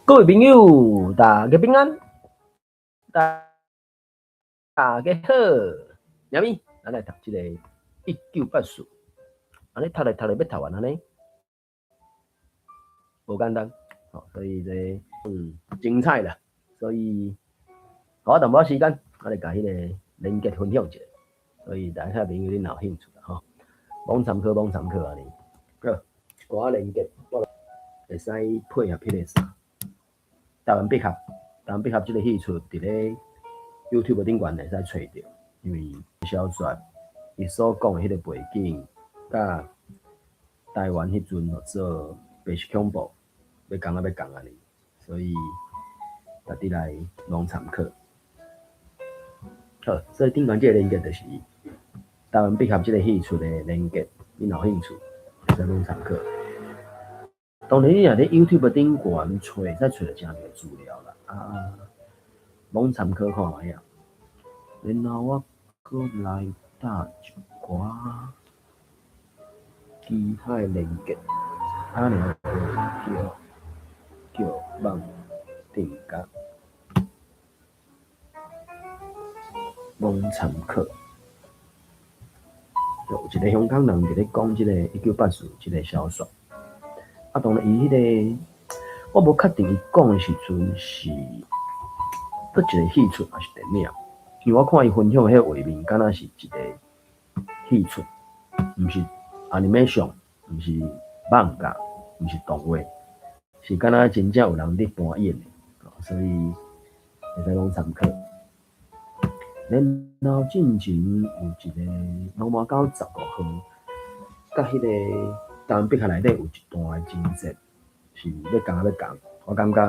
各位朋友，大家平安，大家好，啥物？咱來讀這個1984，按呢讀來讀來欲讀完按呢，無簡單，吼，所以這精彩啦，所以予我淡薄仔時間，我來共彼个連結分享一下，所以大家朋友恁若有興趣啦吼，罔參考罔參考按呢，好，一寡連結我會使配合彼个啥。台灣百合，台灣百合這个戲出佇咧 YouTube 頂懸會使揣著，因為小說伊所講的彼个背景，佮台灣彼陣號做白色恐怖，欲仝仔欲仝按呢，所以值得來攏參考。好，所以頂懸這个連結就是台灣百合這个戲出的連結，你若有興趣會使攏參考。當然，你若佇 YouTube 頂懸揣，會使揣著誠濟資料啦。啊，罔參考看覓啊。然後我閣來搭一寡其他的連結，啊，爾叫叫網頂甲罔參考。有一个香港人佇咧講這个1984這个小說。啊，當然，伊彼个我無確定伊講的時陣是佗一个戲出，抑是電影？因為我看伊分享的彼個畫面，敢若是一個戲出，毋是 animation，毋是漫畫，毋是動畫，是敢若真正有人佇搬演的，所以會使攏參考。然後進前有一个羅馬狗15號，佮彼个台灣百合內底有一段的情節是欲仝仔欲仝，我感覺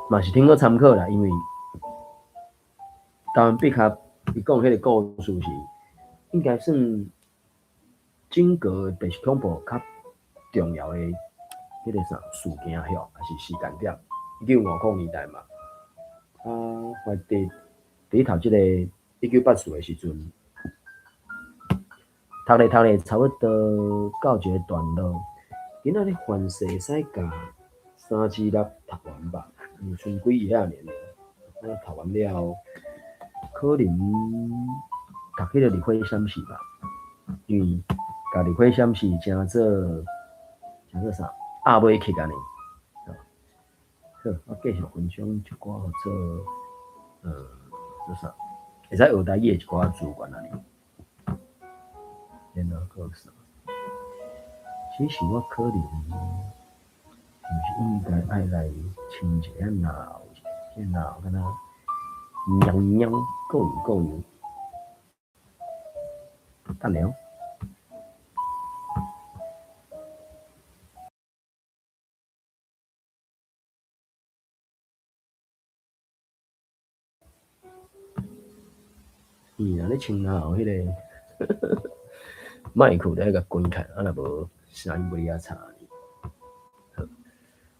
嘛是挺好參考啦，因為台灣百合伊講彼个故事是應該算整個白色恐怖較重要的彼个啥事件吼，抑是時間點，1950年代嘛。啊，我佇佇讀這个1984的時陣，讀咧讀咧，差不多到一個段落，今仔日凡勢會使共三支粒讀完吧？因為賰幾頁仔爾，啊，讀完了後，可能讀彼个日火閃示吧，因為共日火閃示成做成做啥鴨尾曲按呢。好，我繼續分享一寡號做，做啥？會使學台語的一寡資源按呢。然後閣有啥？其實我可能是毋是應該愛來清一下腦，這個腦敢若黏黏、過油過油。等下哦。伊若咧清腦彼个麥克著愛共關起來，啊若無聲音無哩遐吵。好，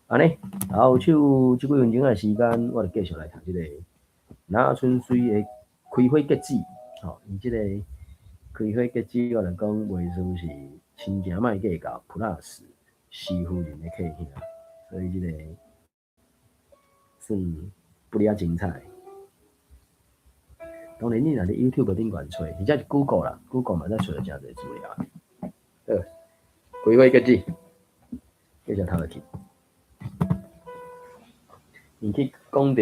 按呢，後手這幾分鐘的時間，我就繼續來讀這个林春水的開花結籽。吼，伊這个開花結籽，我來講袂輸是親情莫計較 Plus 徐夫人的客兄，所以這个算不哩仔精彩。當然，你若佇 YouTube 頂懸揣，或者是 Google 啦，Google 嘛會使揣著誠濟資料。好，開花結籽，繼續讀落去。伊去講著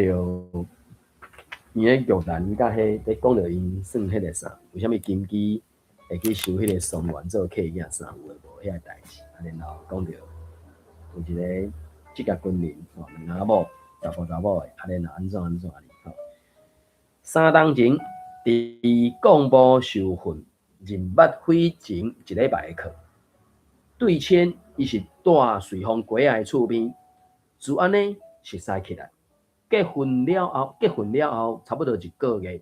伊咧玉蘭佮彼咧講著𪜶算彼个啥，為啥物金枝會去收彼个桑園做契囝啥有的無遐个代誌，啊，然後講著有一个職業軍人吼，兩翁仔某，查埔查某的，啊，然後按怎按怎按呢吼。三冬前，佇貢部受訓，任捌匪情一禮拜的課。對簽伊是住瑞豐街仔的厝邊，自按呢熟似起來。結婚了後，差不多一個月，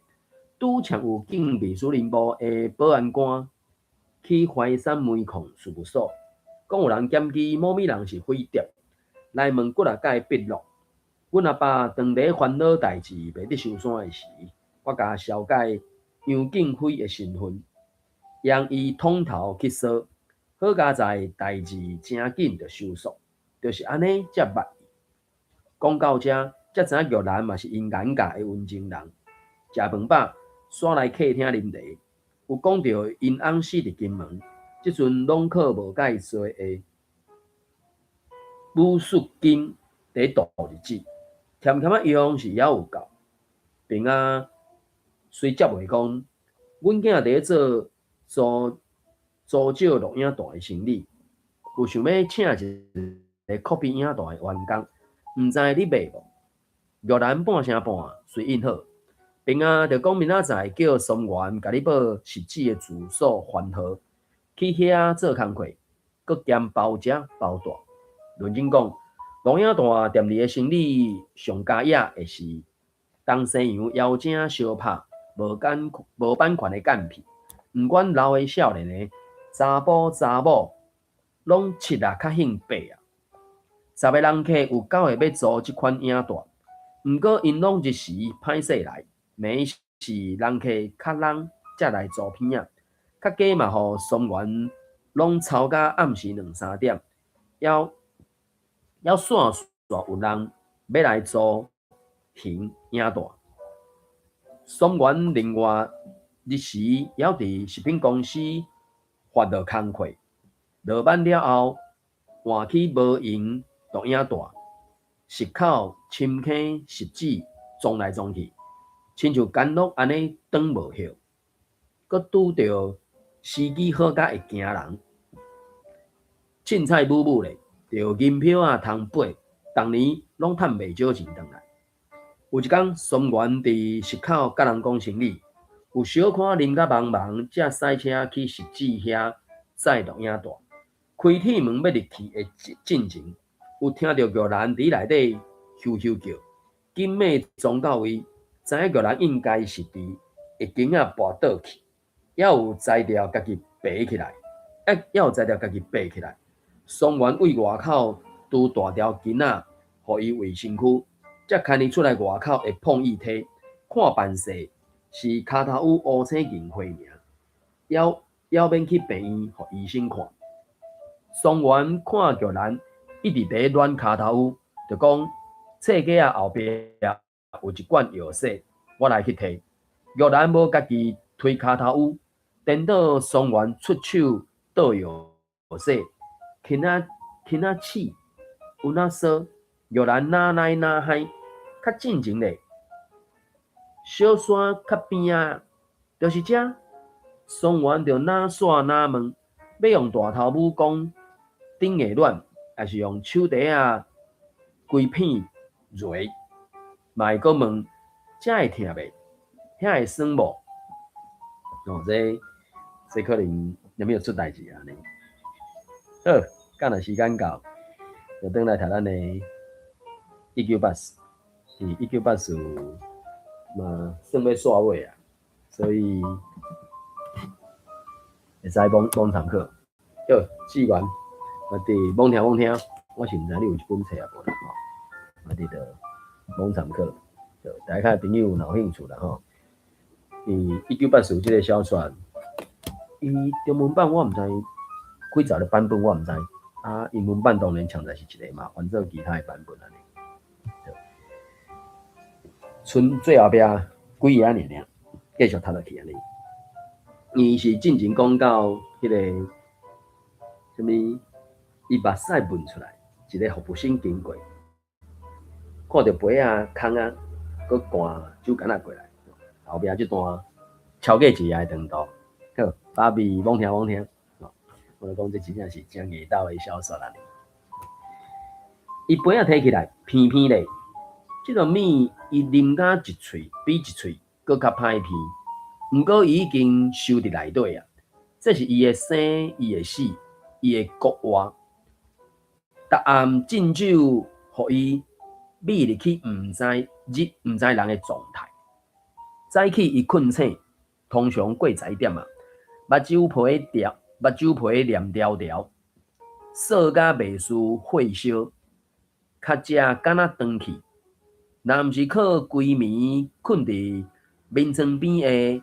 拄恰有警備司令部的保安官去淮山煤礦事務所，講有人檢舉某物人是匪諜，來問幾若擺筆錄。阮阿爸當咧煩惱代誌袂得收山的時，我共消解楊景輝的身份，讓伊統頭去趖。好佳哉，代誌誠緊就收束，就是按呢才捌伊。講到遮，才知影玉蘭嘛是𪜶眼界的溫情人。食飯飽，煞來客廳啉茶，有講著𪜶翁死佇金門，這陣攏靠無介濟的撫恤金佇度日子，儉儉仔用是猶有夠。平仔隨接話講，阮囝佇咧做租租借錄影帶的生理，有想欲請一個 copy 影帶的員工，毋知你賣無？玉蘭半聲半隨應好。平仔就講明仔載叫松元共你報實子的住所番號，去遐做工課，閣兼包食包住。論真講，錄影帶店裡的生理上佳野會是東西洋妖精相拍，無間無版權的間片，毋管老的少年的，查埔查某，攏七啊較興八啊。十个人客有九个欲租這款影帶，毋過𪜶攏日時歹勢來，暝時人客較攏才來租片仔，較加嘛予松元攏操甲暗時兩三點，猶猶散煞有人欲來租還影帶。松元另外日時猶佇食品公司發落工課，落班了後換去無閒錄影帶，爍口深坑爍子撞來撞去，親像干樂按呢轉無歇，閣拄著時機好甲會驚人，凊彩舞舞咧，著銀票仔通買，逐年攏趁袂少錢轉來。有一工，松元佇爍口佮人講生理，有小可啉甲茫茫，才駛車去爍子遐載錄影帶。開鐵門欲入去的進前，有聽著玉蘭佇內底咻咻叫，緊欲撞到位，知影玉蘭應該是佇會間仔跋倒去，猶有才調家己爬起來，猶有才調家己爬起來。松元對外口拄大條巾仔，予伊圍身軀，才牽伊出來外口的碰椅梯，看辦勢是跤頭有烏青銀花爾，猶猶免去病院予醫生看。松元看玉蘭一直佇咧軟跤頭趺，就講冊架仔後壁有一罐藥水，我來去提。玉蘭無家己推跤頭趺，顛倒松元出手倒藥水，輕仔輕仔刺，有哪說玉蘭哪奶哪嗨，較進前咧，小山較邊仔，就是遮。松元就哪煞哪問，欲用大頭拇講頂會軟，抑是用手蹄仔規片蹂，嘛會閣問，遮會疼袂？遐會酸無？哦，這這可能還沒有出代誌按呢。好，今日時間到，就轉來讀咱的一九八四，一九八四嘛算欲煞尾啊，所以會使罔罔參考。好，志源，我佇罔聽罔聽，我是毋知你有這本冊啊無啦吼，我佇著罔參考。大家朋友若有興趣啦吼，伊一九八四這个小說，伊中文版我毋知幾十个版本我毋知，啊，英文版當然搶在是一个嘛，換做其他的版本按呢。賰最後壁幾頁爾爾，繼續讀落去按呢。伊是進前講到彼个啥物，伊目屎噴出來，一个服務生經過，看著杯仔空仔，閣灌酒矸仔過來，後壁這段超過一頁的長度。好，芭比罔聽罔聽，我咧講這真正是真硬鬥的小說啦。伊杯仔提起來，偏偏咧，這個物伊啉甲一喙比一喙閣較歹鼻，毋過伊已經收佇內底啊。這是伊的生，伊的死，伊的國活。逐暗斟酒，予伊覕入去毋知日毋知人的狀態。早起伊睏醒，通常過十一點啊，目睭皮條，目睭皮黏條條，燥甲袂輸火燒，跤脊敢若斷去。若毋是靠規暝睏佇眠床邊的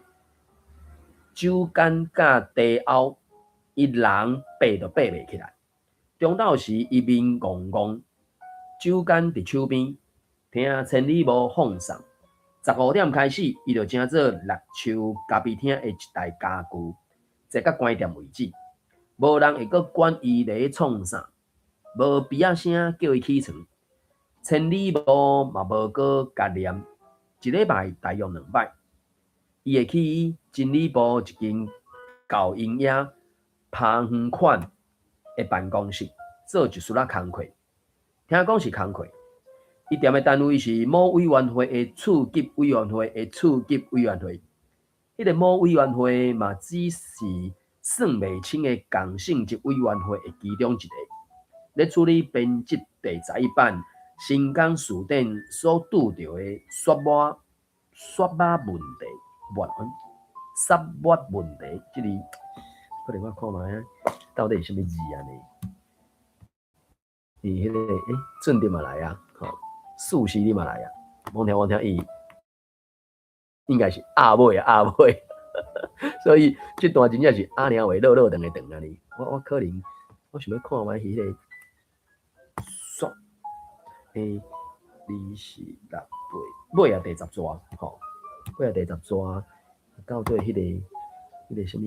酒矸佮茶甌，伊人爬都爬袂起來。中晝時，伊面戇戇，酒矸佇手邊，聽千里母放送。15點開始，伊就成做綠樹咖啡廳的一台家具，坐甲關店為止。無人會閣管伊咧創啥，無咇仔聲叫伊起床。千里母嘛無閣共念，一禮拜大約兩擺，伊會去真理部一間舊英野拍園款的辦公室做一絲仔工課。聽講是工課。伊踮的單位是某委員會的次級委員會的次級委員會。彼個某委員會嘛，只是算袂清的仝性質委員會的其中一個，咧處理編輯第11版新港辭典所拄著的刷抹刷抹問題，抹刷抹問題，這個可能我看覓啊，到底是啥物字按呢？伊彼個欸，準點嘛來啊，吼，數字你嘛來啊，罔聽罔聽伊應該是鴨尾啊鴨尾，所以這段真正是鴨爾話落落長的長按呢。我可能我想欲看覓彼個刷，欸，26尾仔第十逝吼，尾仔第十逝到底彼個啥物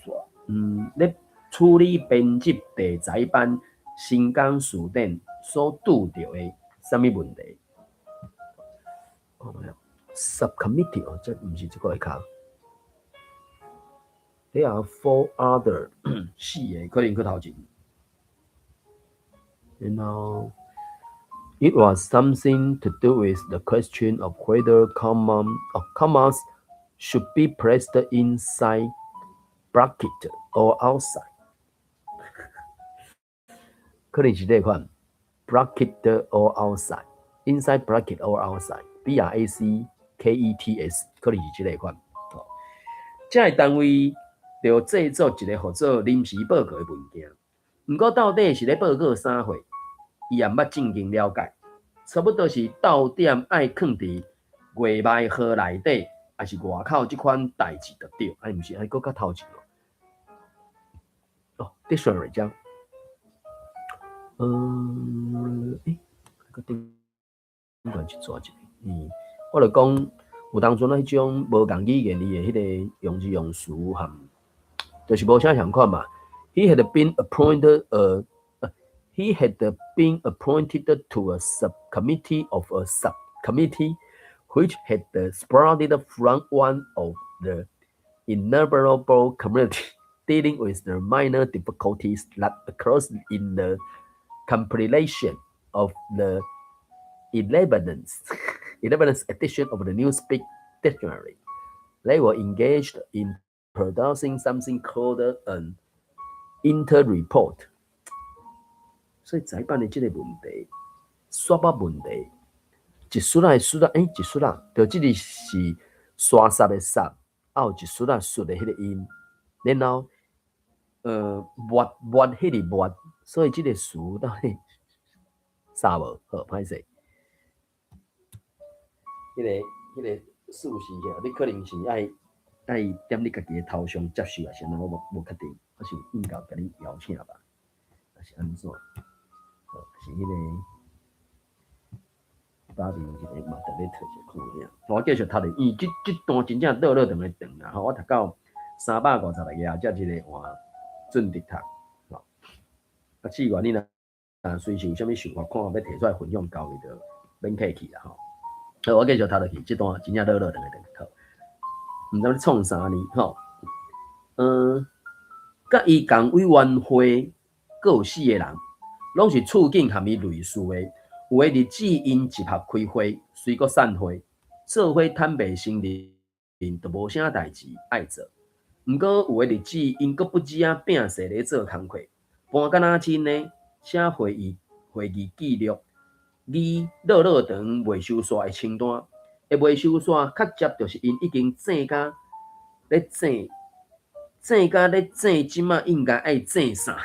刷，咧處理編輯第11版新港辭典所拄著的啥物問題？Subcommittee 哦，這毋是這個卡。There are four other 四個可能閣頭前。然後，It was something to do with the question of whether commas should be placed inside bracket or outside。可能是這款 bracket or outside，inside bracket or outside，B R A C K E T S，可能是這個款。這個單位著製作一個號做臨時報告的文件，毋過到底是咧報告啥貨，伊也毋捌正經了解。差不多是逗點愛囥佇外賣盒內底，抑是外口這款代誌就對，啊毋是愛閣較頭前哦。哦，dictionary 這樣。欸，閣頂懸一逝一個，我著講有當陣彼種無仝語言伊的彼個用字用詞含，就是無啥仝款嘛。He had been appointed to a subcommittee of a subcommittee which had sprouted from one of the innumerable committees dealing with the minor difficulties that occurs in the compilation of the 11th edition of the Newspeak Dictionary. They were engaged in producing something called an interim report. 所以載版的這個問題，刷筆問題，一絲仔的絲仔，欸，一絲仔，就這個是刷煞的煞，啊有一絲仔術的彼個音，然後，抹抹彼個抹，所以這個詞到底啥無？好，歹勢。彼個數字起來，你可能是愛愛踮你家己的頭上接受，抑是按怎？我無確定，我是應該共你邀請吧？抑是按怎？是彼個巴邊一個嘛，特咧提一下看下。我繼續讀咧，因為這段真正落落長的長啊！吼，我讀到356頁，才這個換準直讀。吼，啊，至於你若隨時有啥物想法，看欲提出來分享交流，就免客氣啦吼。好，我繼續讀落去，這段真正落落長的長。好，毋知咧創啥呢？吼，佮伊仝委員會閣有四個人，攏是處境和伊類似的。有的日子𪜶集合開會，隨閣散會，做伙坦白承認，就無啥代誌愛做。毋過有的日子，𪜶閣不止仔拚勢咧做工課，搬敢若真的寫會議記錄，擬落落長袂收煞的清單，會袂收煞，較接就是𪜶已經正甲咧正，正甲咧正，這馬應該愛正啥？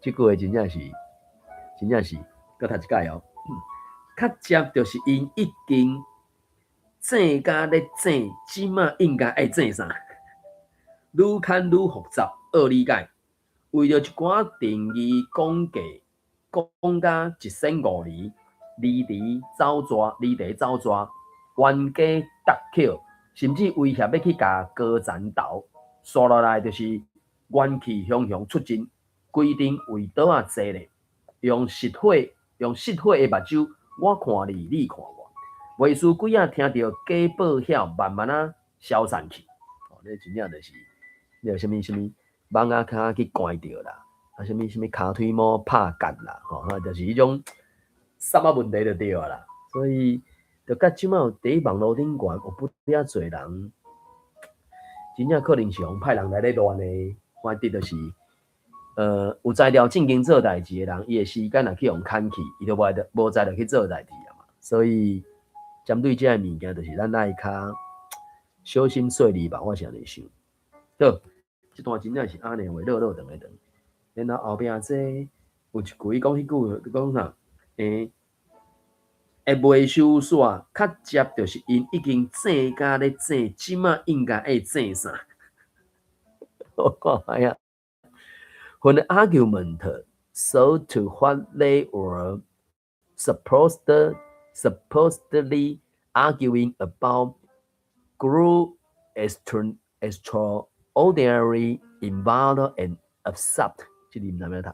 這句話真正是，真正是，閣讀一擺哦。較接就是𪜶已經正甲咧正，這馬應該愛正啥？愈牽愈複雜，惡理解。為著一寡定義講價，講甲一身五厘，離離走蛇，離地走蛇，冤家搭橋，甚至威脅欲去共高層投，煞落來就是元氣雄雄出陣，規陣圍桌仔坐咧，用實火用實火的目睭，我看你，你看我，袂輸幾仔聽著假報曉，慢慢仔消散去。哦，這真正就是，那個啥物啥物，蠓仔跤去關著啦，啊，啥物啥物跤腿毛拍結啦，吼，就是彼種啥物問題就對啊啦。所以，就佮這擺佇網路頂懸有不遐濟人，真正可能是予派人來咧亂的，反正就是，有才調正經做代誌的人，伊的時間若去予砍去，伊就無愛無才調去做代誌啊嘛。所以，針對這个物件，就是咱愛較小心細膩吧，我是按呢想。好，這段真正是按呢話，落落長的長。然後後壁這有一句伊講彼句講啥？會袂收煞，較接就是𪜶已經正甲咧正，這馬應該愛正啥？我看覓啊。When the argument sought to what they were supposedly arguing about grew extraordinarily involved and abrupt，這字毋知欲按怎讀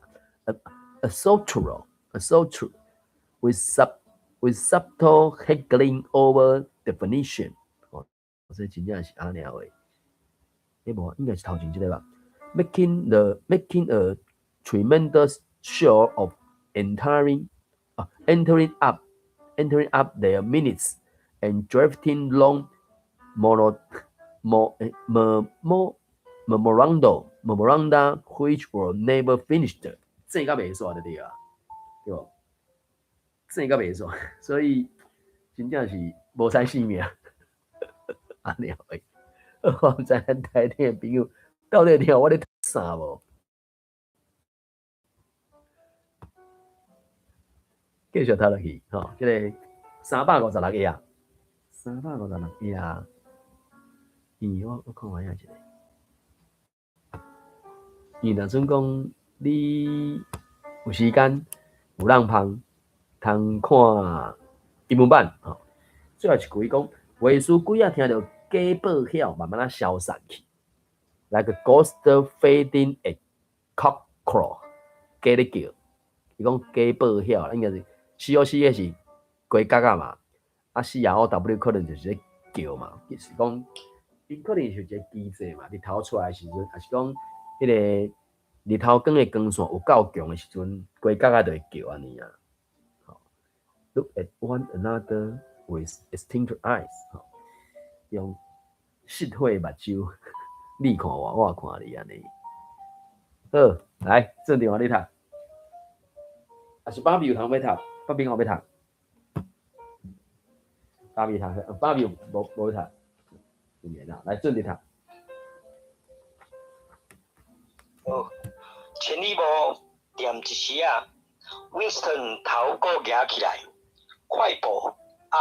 ？Abrupt, abrupt, with subtle haggling over definition。哦，這真正是按呢話。欸無，應該是頭前這个吧？Making a tremendous show of entering up their minutes and drafting long memo mo mo memoranda which were never finished。正甲袂煞就對啊，對無？正甲袂煞，所以真正是無使性命。按呢話，我毋知咱台頂的朋友到底聽我咧讀啥無？繼續讀落去，吼，這个356頁啊，三百五十六頁啊。咦，我看覓仔一下。伊若準講你有時間有人芳，通看英文版，吼。最後一句伊講，話術幾仔聽著假報曉，慢慢仔消散去。Like a ghost fading at cock crow，雞咧叫。伊講假報曉，應該是 C O C 的是雞角仔嘛，啊 C R O W 可能就是咧叫嘛，就是講伊可能是一個機制嘛，日頭出來的時陣，抑是講彼个日頭光的光線有夠強的時陣，雞角仔就會叫按呢啊。Look at one another with extinct eyes，用失火的目睭，你看我，我看你按呢。好，來，正電話你讀。抑是芭比有通欲讀，芭比我欲讀。芭比讀，芭比無無欲讀。來，準備讀。好，千里無踮一時仔，Winston 頭閣舉起來，快步啊，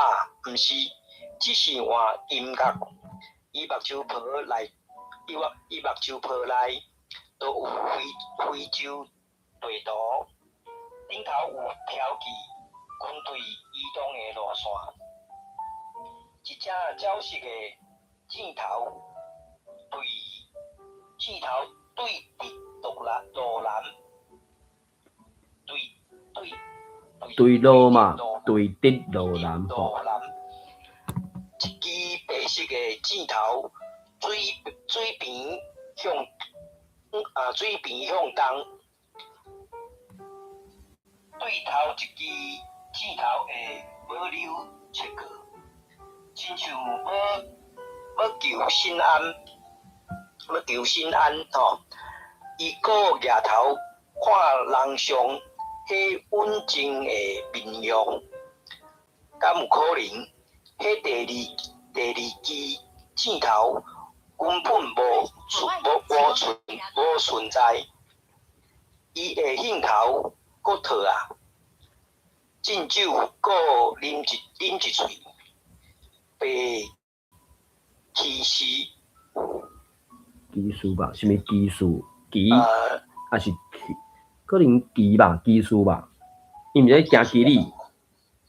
毋是，只是換音樂。伊目睭皮內，伊目伊目睭皮內都有非非洲地圖，頂頭有標記軍隊移動的路線。一隻鳥式的箭頭對箭頭對直路南路南，對對對路嘛，對直路南吼。一支白色的箭頭，水水平向啊水平向東，對頭一支箭頭會保留切割，親像欲求心安，欲求心安吼。伊閣舉頭看人上彼穩靜的面容，敢有可能？彼第二支箭頭根本無存無無存無存在。伊的興頭閣脫啊，敬酒閣啉一喙，白騎士。技術吧，啥物技術？技，抑是可能技吧，技術吧。伊毋是咧行機理，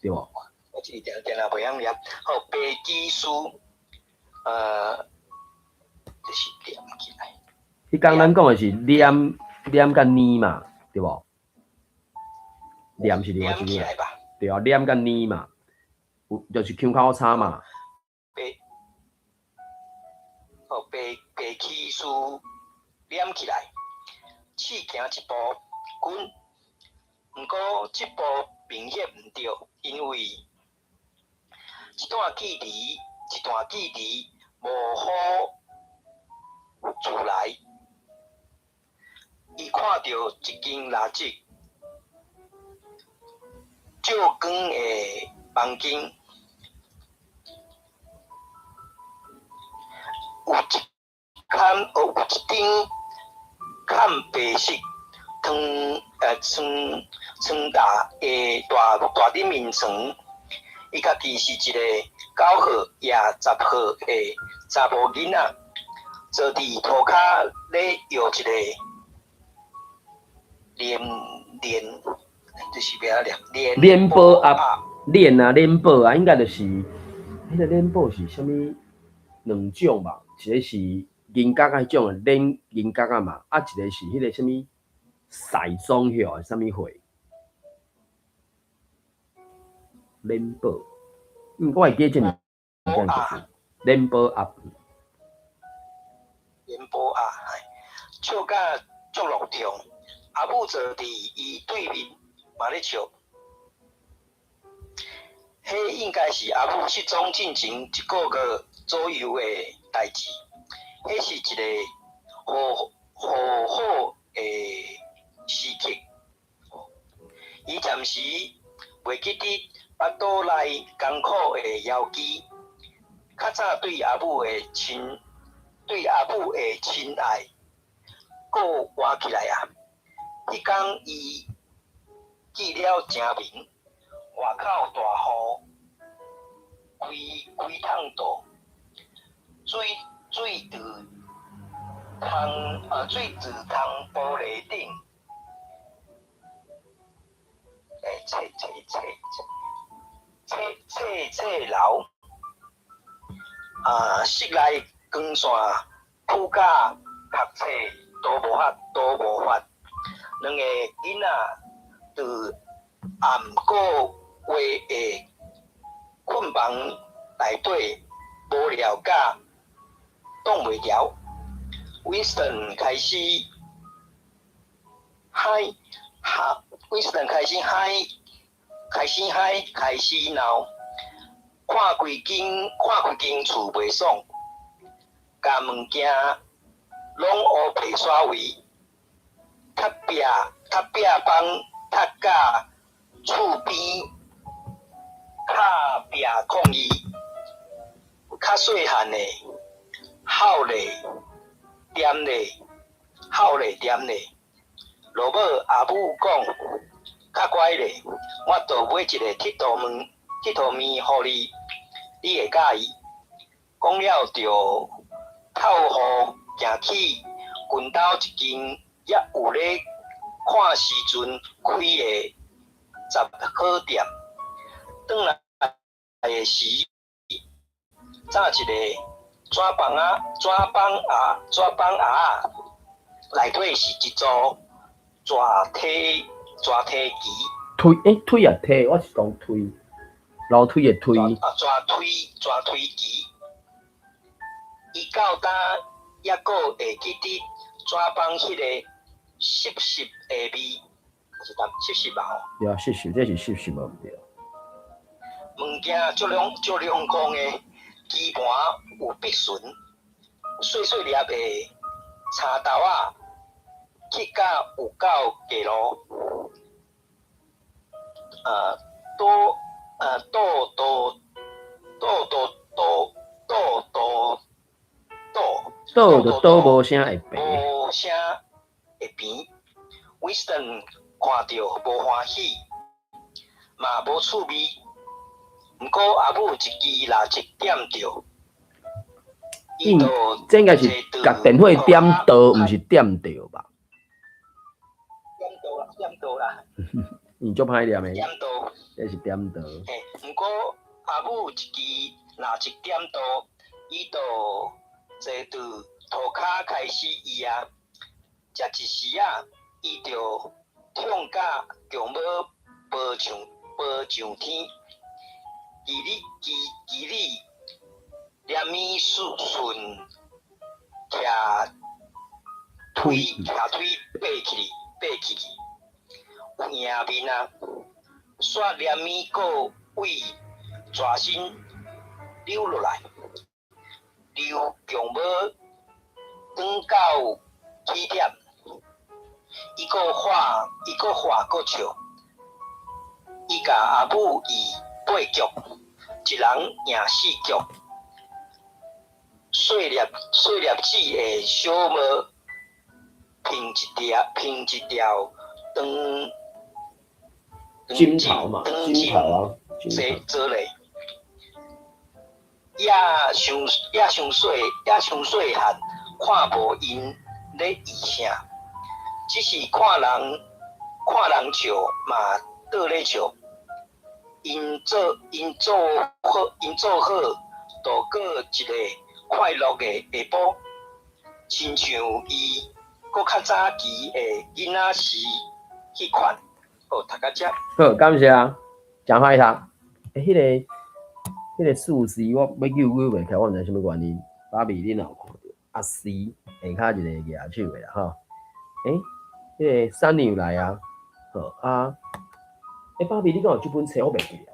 對無？我這個定定袂曉念。好，白技師，這是念起來。彼工咱講的是念念佮念嘛，對無？念是另外一個，對啊，念佮念嘛，有就是腔口差嘛。白，哦，白白技師念起來，試行一步，滾。毋過這步明顯毋對，因為一段距離無好自來。伊看著一間蠟燭照光的房間，有一頂崁白色床罩的大大頂眠床，伊家己是一個9號抑10號的查某囡仔，坐佇塗跤咧搖一個蓮蓮，這是欲按怎念？蓮寶鴨，蓮啊蓮寶啊，應該就是彼個蓮寶是啥物？兩種吧，一個是銀角仔彼種的蓮銀角仔嘛，啊一個是彼個啥物賽松葉的啥物貨？蓮寶，我會記這物件就是蓮寶鴨。蓮寶鴨，笑甲足落痛。阿母坐佇伊對面嘛咧笑。彼應該是阿母失蹤進前一個月左右的代誌。彼是一個好好好的時刻。伊暫時袂記得腹肚內艱苦的枵飢。較早對阿母的親愛，閣活起來啊！彼工伊記了誠明，外口大雨，規規桶倒，水佇窗玻璃頂，切切切切切切流，啊，室內光線浮甲讀冊都無法。兩個囡仔佇暗個月的睏房內底無聊甲擋袂牢。Winston 開始嗨，開始嗨，開始鬧，看規間厝袂爽，共物件攏烏白煞位，踢壁枋，踢甲厝邊，敲壁抗議。較細漢的哭咧，踮咧，哭咧，踮咧。落尾阿母講：較乖咧，我就買一个鐵頭麵予你，你會佮意？講了就透雨行去近兜一間猶有咧看時陣開的雜貨店。轉來的時，紮一个紙枋仔，內底是一組蛇梯機。推推啊梯，我是講推，樓梯的推。啊，蛇推機。伊到今猶閣會記得紙枋彼个濕濕的味，是淡濕濕吧吼？對啊，濕濕，這是濕濕無毋對。物件足兩足兩光的，機盤有筆唇，細細粒的柴豆仔，去甲有夠低落，倒倒倒倒倒倒倒倒倒倒就倒無聲會平，無聲會平。Winston 看著無歡喜，嘛無趣味。毋過阿母一支蠟燭點著，伊就這應該是共電火點著，毋是點著吧？點著啦，點著啦。伊足歹念的，點道，這是點道。嘿，毋過阿母一支若一點道，伊就坐佇塗跤開始醫啊。這一時仔，伊就痛甲強欲爬上天。其你連物順徛腿爬起去，有贏面啊！煞連物閣為蛇身溜落來，溜強欲轉到起點，伊閣喊閣笑，伊共阿母伊8局，一人贏4局，細粒子的小帽噴一條長枕頭嘛，枕頭啊，做咧，也傷細漢，看無𪜶咧醫啥，只是看人笑嘛，倒咧笑。𪜶做好，度過一个快樂的下晡，親像伊閣較早期的囡仔時彼款。好，讀到遮。好，感謝，誠歹讀。欸，彼个數字我欲救救袂起來，我毋知啥物原因。芭比，你若有看著？阿詩下跤一个舉手的啦吼。欸，彼个三娘來啊，好啊。欸，芭比，你敢有這本冊？我袂記啊。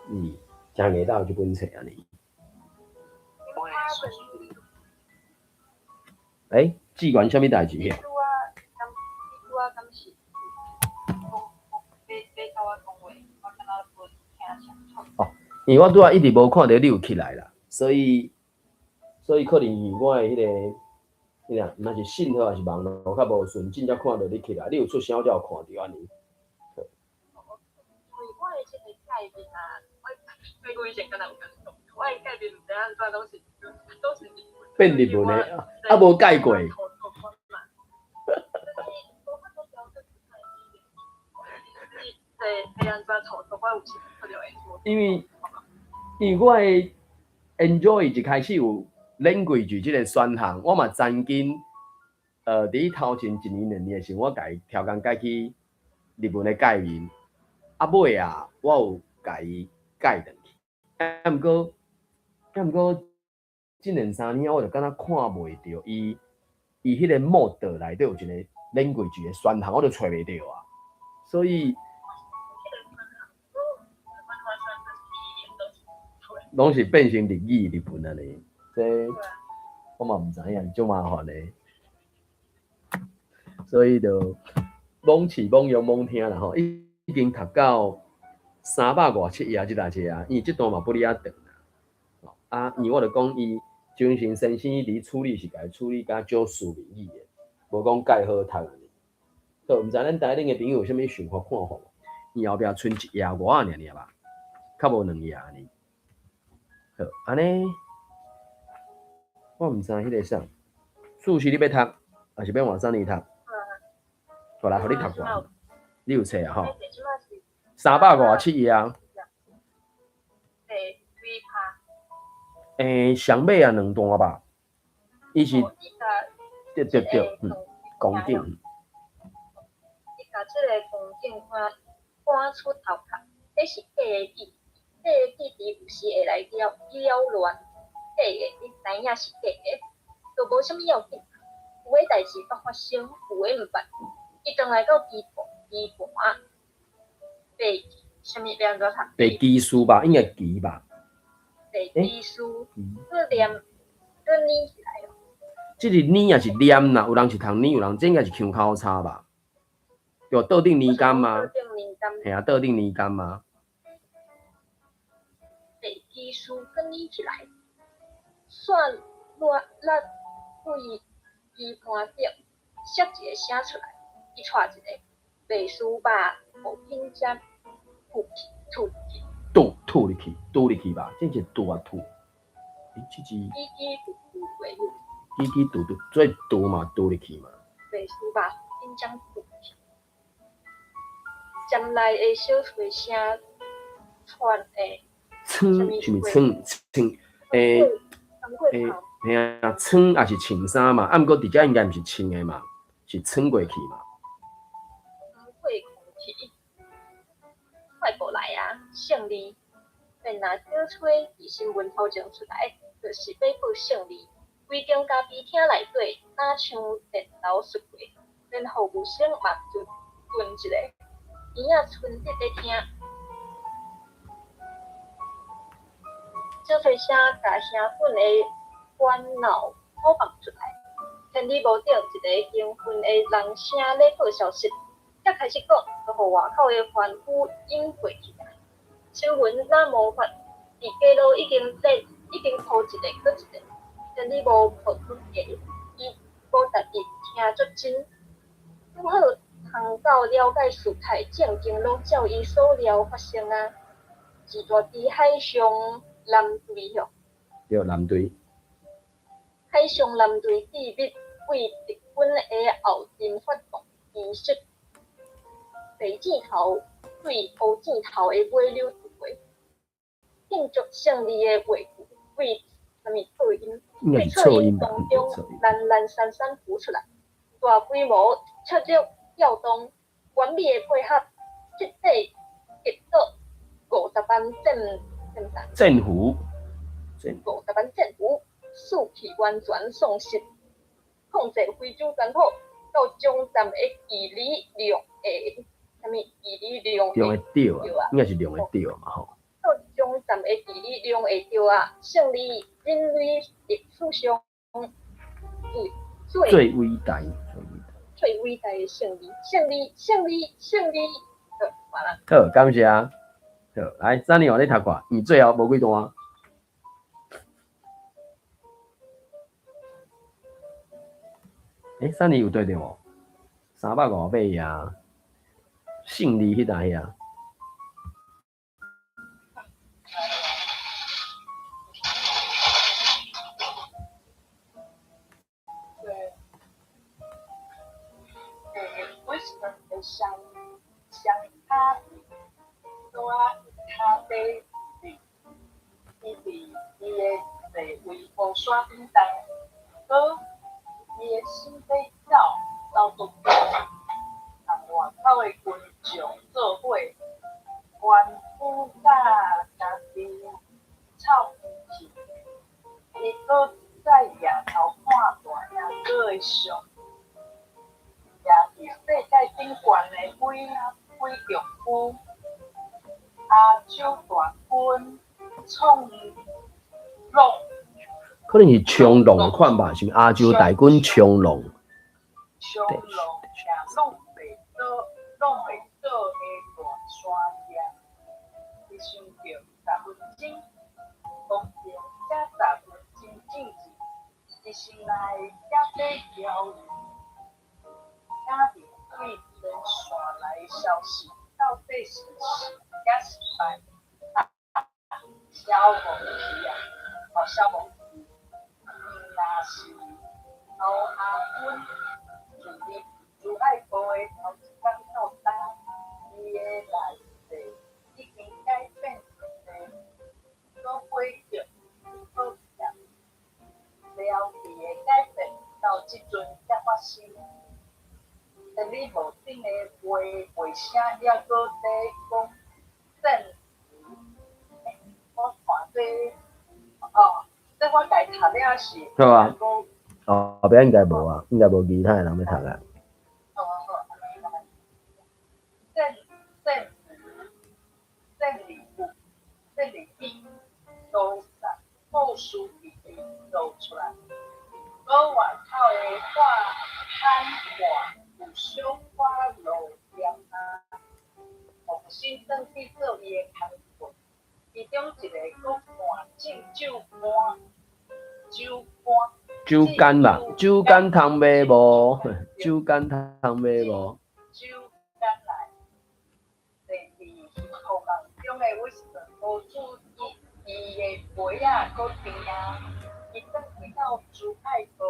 嗯，誠硬到這本冊啊你。欸，志願啥物代志？哦，因為我拄仔一直無看著你有起來啦，所以可能是我的彼个，毋是信號，抑是網路較無順，真才看著你起來。你有出聲，我才有看著按呢。因為我的這個界面啊，我以前敢若有共你講，我的界面毋知按怎攏是日文。變日文的，啊無改過。因為我的 Android 一開始有 language 這個選項，我嘛曾經，佇頭前一年兩年的時陣，我共伊調工改去日文的界面，啊尾啊，我有共伊改轉去，啊毋過，這兩三年我就敢若看袂著伊彼個 mode 內底有一個 language 的選項，我就揣袂著啊，所以。攏是變成日語日文按呢，這我嘛毋知影，足麻煩的。所以就罔試罔用罔聽啦吼，已經讀到357頁這台冊啊，因為這段嘛不哩仔長啦。啊，因為我就講伊精神先生佇處理是共伊處理甲少書面語的，無講蓋好讀按呢。好，毋知咱台頂的朋友有啥物想法看法？伊後壁賰一頁外爾爾吧，較無兩頁按呢。好，按呢，我毋知彼个啥，數學你欲讀，抑是欲換啥物讀？好來，予你讀過。你有冊啊吼？357頁啊。欸，上尾啊兩段吧。伊是，對對對，嗯，光景。伊共這个光景趕出頭殼，這是假的記。這个記憶有時會來擾亂，假的，你知影是假的，就無啥物要緊。有的代誌捌發生，有的毋捌。伊轉來到棋盤，白啥物欲按怎讀？白棋書吧，應該棋吧。白棋書，閣念，閣念起來哦。這是念抑是念啦？有人是讀念，有人這應該是腔口差吧？對，桌頂年柑嗎？嘿啊，桌頂年柑嗎？白棋書閣粘起來，煞落對棋盤頂，摔一個聲出來，伊帶一個白書肉予品才吐吐入去。吐入去吧，這是吐啊吐。欸，這字。叽叽嘟嘟的。叽叽嘟嘟，所以吐嘛，吐入去嘛。白書肉品緊張轉去。站內的小吹聲傳的，穿是毋是穿穿？欸，嘿啊，穿也是穿衫嘛，啊，毋過佇遮應該毋是穿的嘛，是穿過去嘛。穿過空氣，快過來啊！勝利！便若小吹佇新聞頭前出來，就是欲報勝利。規間咖啡廳內底，若像電流爍過，連服務生嘛頓頓一下，耳仔伸直咧聽。小吹聲共興奮的喧鬧播放出來，天理無頂一個興奮的人聲咧報消息，才開始講，就予外口的歡呼湧過去啊！新聞若無法佇街路已經咧已經鋪一個閣一個，天理無報出價，伊無值得聽足真，拄好通到了解事態正經攏照伊所料發生啊！一大支海上藍隊吼，對，藍隊。海上藍隊秘密對敵軍的後陣發動襲擊，白箭頭對烏箭頭的尾溜突過，慶祝勝利的話句對啥物噪音？應該是噪音當中懶懶散散浮出來，大規模策略調動，完美的配合，徹底擊倒50萬戰戰戰俘，50萬戰俘，士氣完全喪失，控制非洲全土到終站的距離量會啥物距離量量會著啊，應該是量會著嘛吼。到終站的距離量會著啊，勝利人類歷史上最最偉大、最偉大的勝利，勝利，勝利，勝利，好，完啦。好，感謝。好，來，三年我咧讀看，伊最後無幾段。欸，三年有對著無？358頁啊，勝利彼搭遐。伊佇伊的座位烏山頂動，閣伊的身體走走足遠，和外口的群眾做伙歡呼甲家己臭去。伊閣再抬頭看大兄哥的像，也佇世界頂懸的幾幾強區，亞洲大軍衝浪，可能是衝浪款吧，是毋是亞洲大軍衝浪？衝浪也弄袂倒，弄袂倒的大山遐，伊想著10分鐘，當然才10分鐘進前，伊心內才欲搖影片對傳線來的消息，到底是成抑是敗？消防器啊，哦，消防器，若是欧阿軍自入珠海部的頭一工到今，伊的內地已經改變一個所軌跡所業，了伊的改變到這陣才發生。天理無頂的話話聲猶閣咧講戰。我看這哦，這我家讀了是。好啊。哦，後壁應該無啊，應該無其他的人欲讀啊。哦好，按呢來。戰戰戰利物，戰利品，都故事佇露出來。閣外口的喊喊話有小可露點啊，重新轉去做伊的工課。其中一個閣換進酒乾，酒乾。酒矸吧，酒矸通賣無？酒矸通賣無？酒矸來，坐佇雨夢中的威斯頓無注意伊的杯仔閣甜啊，伊轉去到珠海部，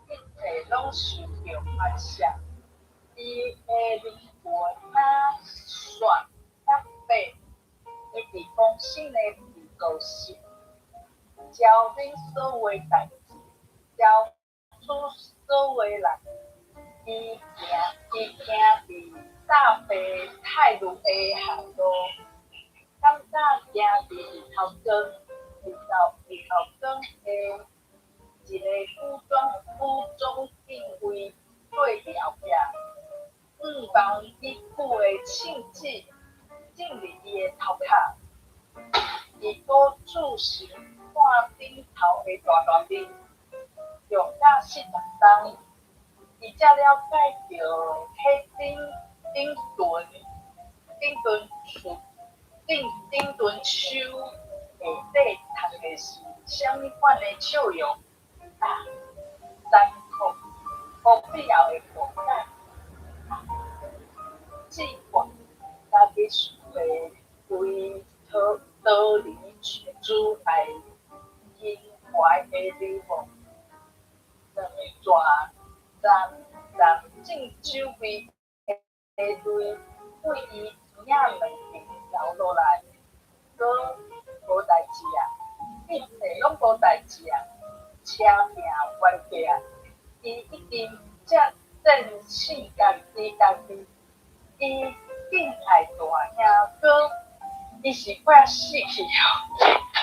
一切攏受著反射。伊伊的靈魂若雪若白，伊佇講新的被告室，招恁所有代誌，招出所有人。伊行佇大白泰魯的巷路，感覺行佇日頭光，日頭光的一個武裝警衛對佇後壁，向望已久的聖旨進入伊的頭殼。伊閣注視看頂頭的大大面，用甲40冬，伊才了解著彼頂陣書下底讀的是啥物款的笑容啊！殘酷、無必要的誤解啊！志願家己想袂為逃離阻礙胸懷的流亡，兩逝站站正周圍的淚對伊鼻仔兩邊流落來，閣無代誌啊！一切攏無代誌啊！車命冤家，伊已經這戰勝家己家己，伊敬愛大兄哥，伊是快死去哦。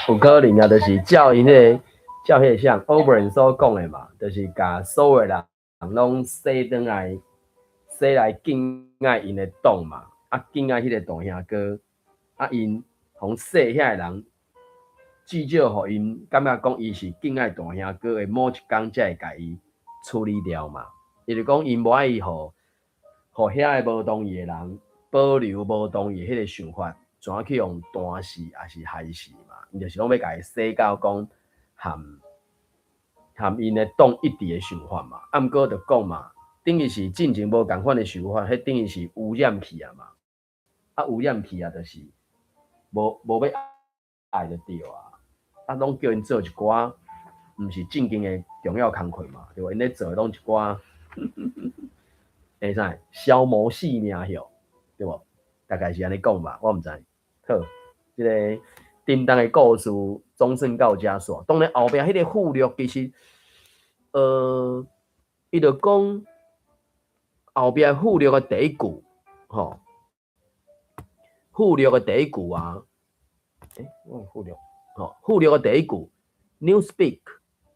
有可能啊，就是照𪜶彼個，照彼個像 Oberyn 所講的嘛，就是共所有人攏洗轉來，洗來敬愛𪜶的黨嘛，啊敬愛彼個大兄哥，啊𪜶予洗遐个人，至少予𪜶感覺講伊是敬愛大兄哥的某一工才會共伊處理掉嘛。伊就講𪜶無愛伊予遐个無同意的人保留無同意彼個想法，怎去予彈死抑是害死嘛？𪜶就是攏欲共伊洗到講含𪜶的黨一致的想法嘛。啊，毋過就講嘛，等於是進前無仝款的想法，彼等於是污染去啊嘛。啊，污染去啊，就是無欲愛就對啊。啊，攏叫𪜶做一寡毋是正經的重要工課嘛，對無？𪜶咧做的攏一寡，會使消磨性命曉，對無？大概是按呢講吧，我毋知。好，這个叮當的故事總算到遮煞。當然後壁彼个附錄其實，伊就講後壁附錄的第一句，吼，附錄的第一句啊，我附錄，吼，附錄的第一句，Newspeak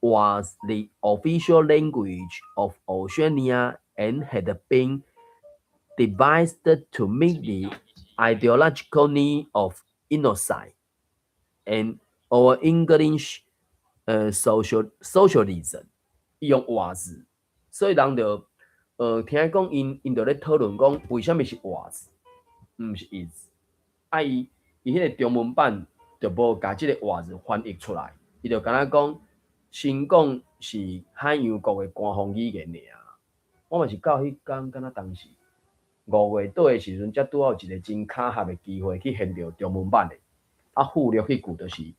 was the official language of Oceania and had been devised to meet the ideological need of innocence and or English socialism。伊用 was，所以人就聽講𪜶就咧討論講為啥物是 was，毋是 is。啊伊彼個中文版就無共這个 was 翻譯出來，伊就敢若講新講是海洋國的官方語言爾。我嘛是到彼工，敢若當時5月底的時陣，才拄好有一個真巧合的機會去現著中文版的。啊，附錄彼句就是，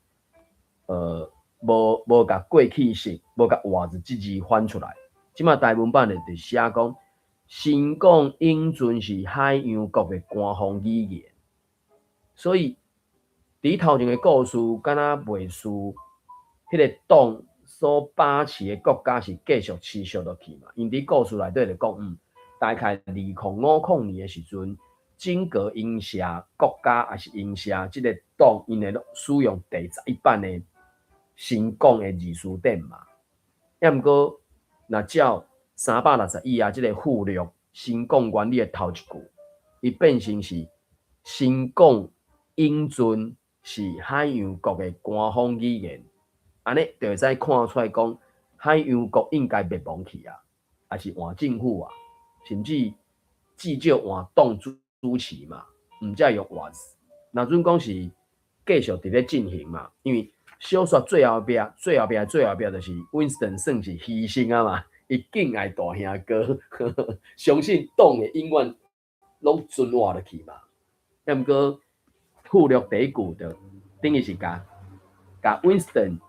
無共過去式，無共 was 這字翻出來。這馬台文版的就寫講，新講永存是海洋國的官方語言。所以，佇頭前的故事，敢若袂輸彼个黨所把持的國家是繼續持續落去嘛？因佇故事內底就講，大概2050年的時陣，整個英社國家抑是英社這个黨，𪜶會使用第11版的新講的字詞典嘛。抑毋過，若照360頁啊，這个附錄新講原理的頭一句，伊變成是新講永存是海洋國的官方語言，按呢就會使看出來講，海洋國應該滅亡去啊，抑是換政府啊，甚至至少換黨主持嘛，毋才用 was。若準講是繼續佇咧進行嘛，因為小說最後壁、最後壁、最後壁就是 Winston 算是犧牲啊嘛，伊敬愛大兄哥，相信黨會永遠攏存活落去嘛。抑毋過附錄第一句就等於是共 Winston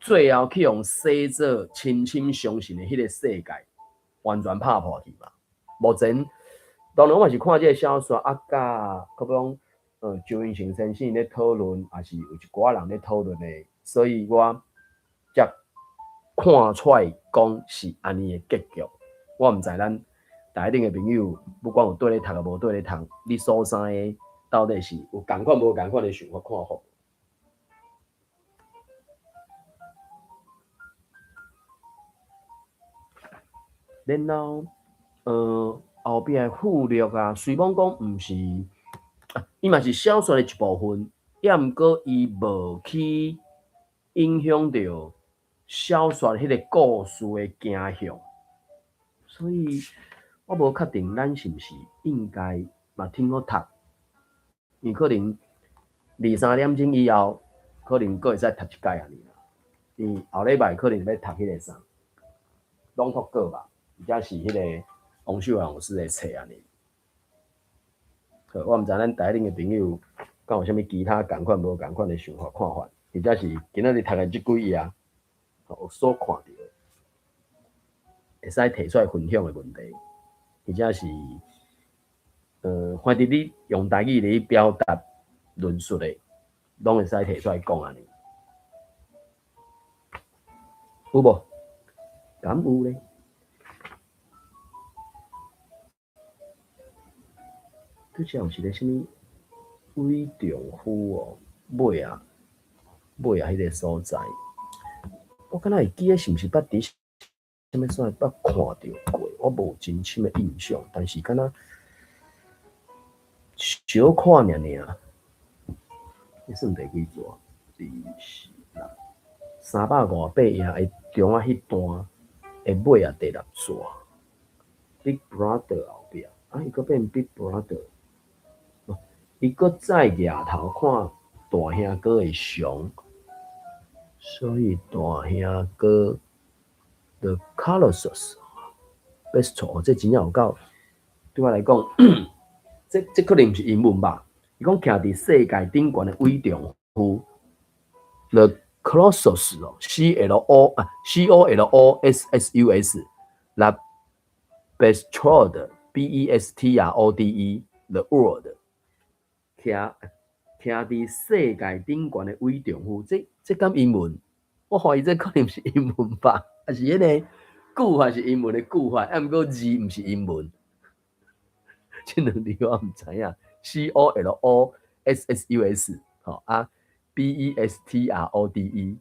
最後去予洗做深深相信的彼个世界完全拍破去嘛。目前當然我嘛是看這个小說啊，佮可比講，周英成先生咧討論，也是有一寡人咧討論的，所以我才看出來講是按呢的結局。我毋知咱台頂的朋友，不管有綴咧讀抑無綴咧讀，你所知的到底是有仝款無仝款的想法看法？然後，後壁的附錄啊，雖罔講毋是，伊嘛是小說的一部分，抑毋過伊無去影響著小說彼個故事的走向，所以我無確定咱是毋是應該嘛挺好讀，伊可能二三點鐘以後，可能閣會使讀一擺按呢啦。伊後禮拜可能欲讀彼個啥，朗讀過吧，或者是彼個王秀華老師的冊按呢。好，我毋知咱台頂的朋友敢有啥物其他仝款無仝款的想法看法，或者是今仔日讀的這幾頁有所看著的，會使提出來分享的問題，或者是反正你用台語來表達論述的，攏會使提出來講按呢。有無？敢有咧？拄才有一个啥物偉丈夫哦，尾啊尾啊，彼个所在，我敢若會記得是毋是捌佇啥物所在捌看著過，我無真深的印象，但是敢若小看爾爾。這算第幾逝？二、四、六，358頁的中仔彼段的尾仔第六逝。Big Brother 後壁，啊，伊閣變 Big Brother。伊閣再舉頭看大兄哥的熊，所以大兄哥 The Colossus Bestrode，這真正有夠，對我來講，這可能毋是英文吧？伊講徛佇世界頂懸的偉丈夫 The Colossus 哦，C L O 啊，C O L O S S U S，The Bestrode B E S T R O D E The World。徛徛佇世界頂懸的偉丈夫，這敢英文？我懷疑這可能毋是英文吧？抑是彼个句法是英文的句法，啊，毋過字毋是英文。這兩字我毋知影。C O L O S S U S，吼啊，B E S T R O D E，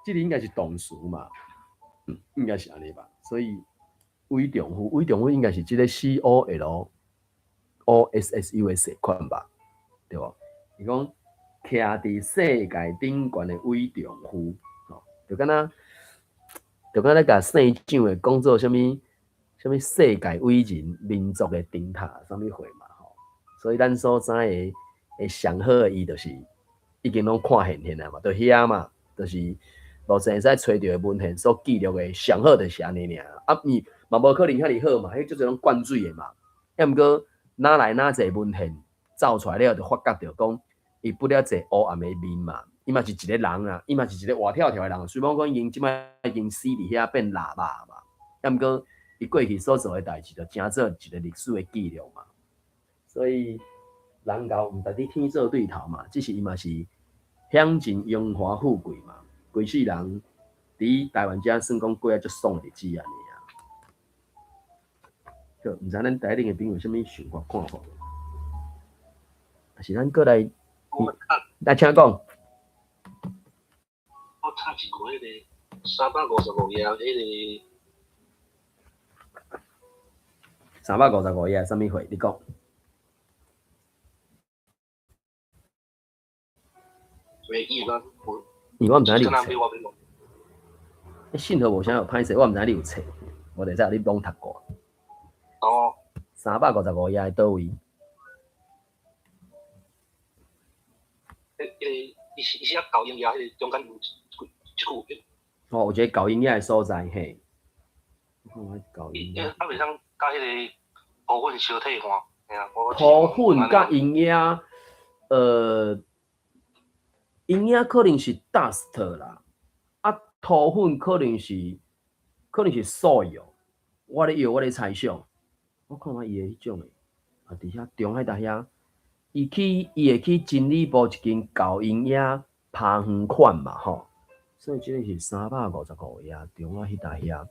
這个應該是動詞嘛？應該是按呢吧？所以偉丈夫，偉丈夫應該是這个 C O L O S S U S 的款吧，對無？伊講徛佇世界頂懸的偉丈夫，吼，就敢若共姓蔣的講做啥物啥物世界偉人、民族的燈塔，啥物貨嘛，吼。所以咱所知的的上好的伊，就是已經攏看現現啊嘛，就遐嘛，就是目前會使揣著的文獻所記錄的上好就是按呢爾。啊，伊嘛無可能遐爾好嘛，彼足濟攏灌水的嘛。抑毋過哪來哪濟文獻走出來了，就發覺著講，伊不了濟烏暗的面嘛，伊嘛是一個人啊，伊嘛是一個活跳跳的人。雖罔講已經這擺已經死佇遐變臘肉嘛，抑毋過伊過去所做的代誌，就成做一個歷史的記錄嘛。所以人猴毋值得天做對頭嘛，只是伊嘛是享盡榮華富貴嘛，規世人佇台灣遮算講過啊足爽的日子按呢啊。好，毋知咱台頂的朋友有啥物想法看法？抑是咱閣來，來請講。我讀一個彼个355頁彼个。355頁啥物貨？你講。因為我毋知你有冊，信號無啥有歹勢，我毋知你有冊，我就知你攏讀過。哦。355頁佗位？彼个伊是遐猴嬰仔，彼个中間有一句。哦，有一個猴嬰仔的所在，嘿。猴嬰仔。啊，袂當佮彼个土粉相替換，嘿啊。土粉佮嬰仔，嬰仔可能是 dust 啦，啊，土粉可能是 soil，我咧臆，我咧猜想，我看覓伊的彼種的，啊，佇遐中海大遐，伊去伊會去真理部一間厚鷹仔拍遠款嘛吼，所以這个是355亞中仔彼搭遐，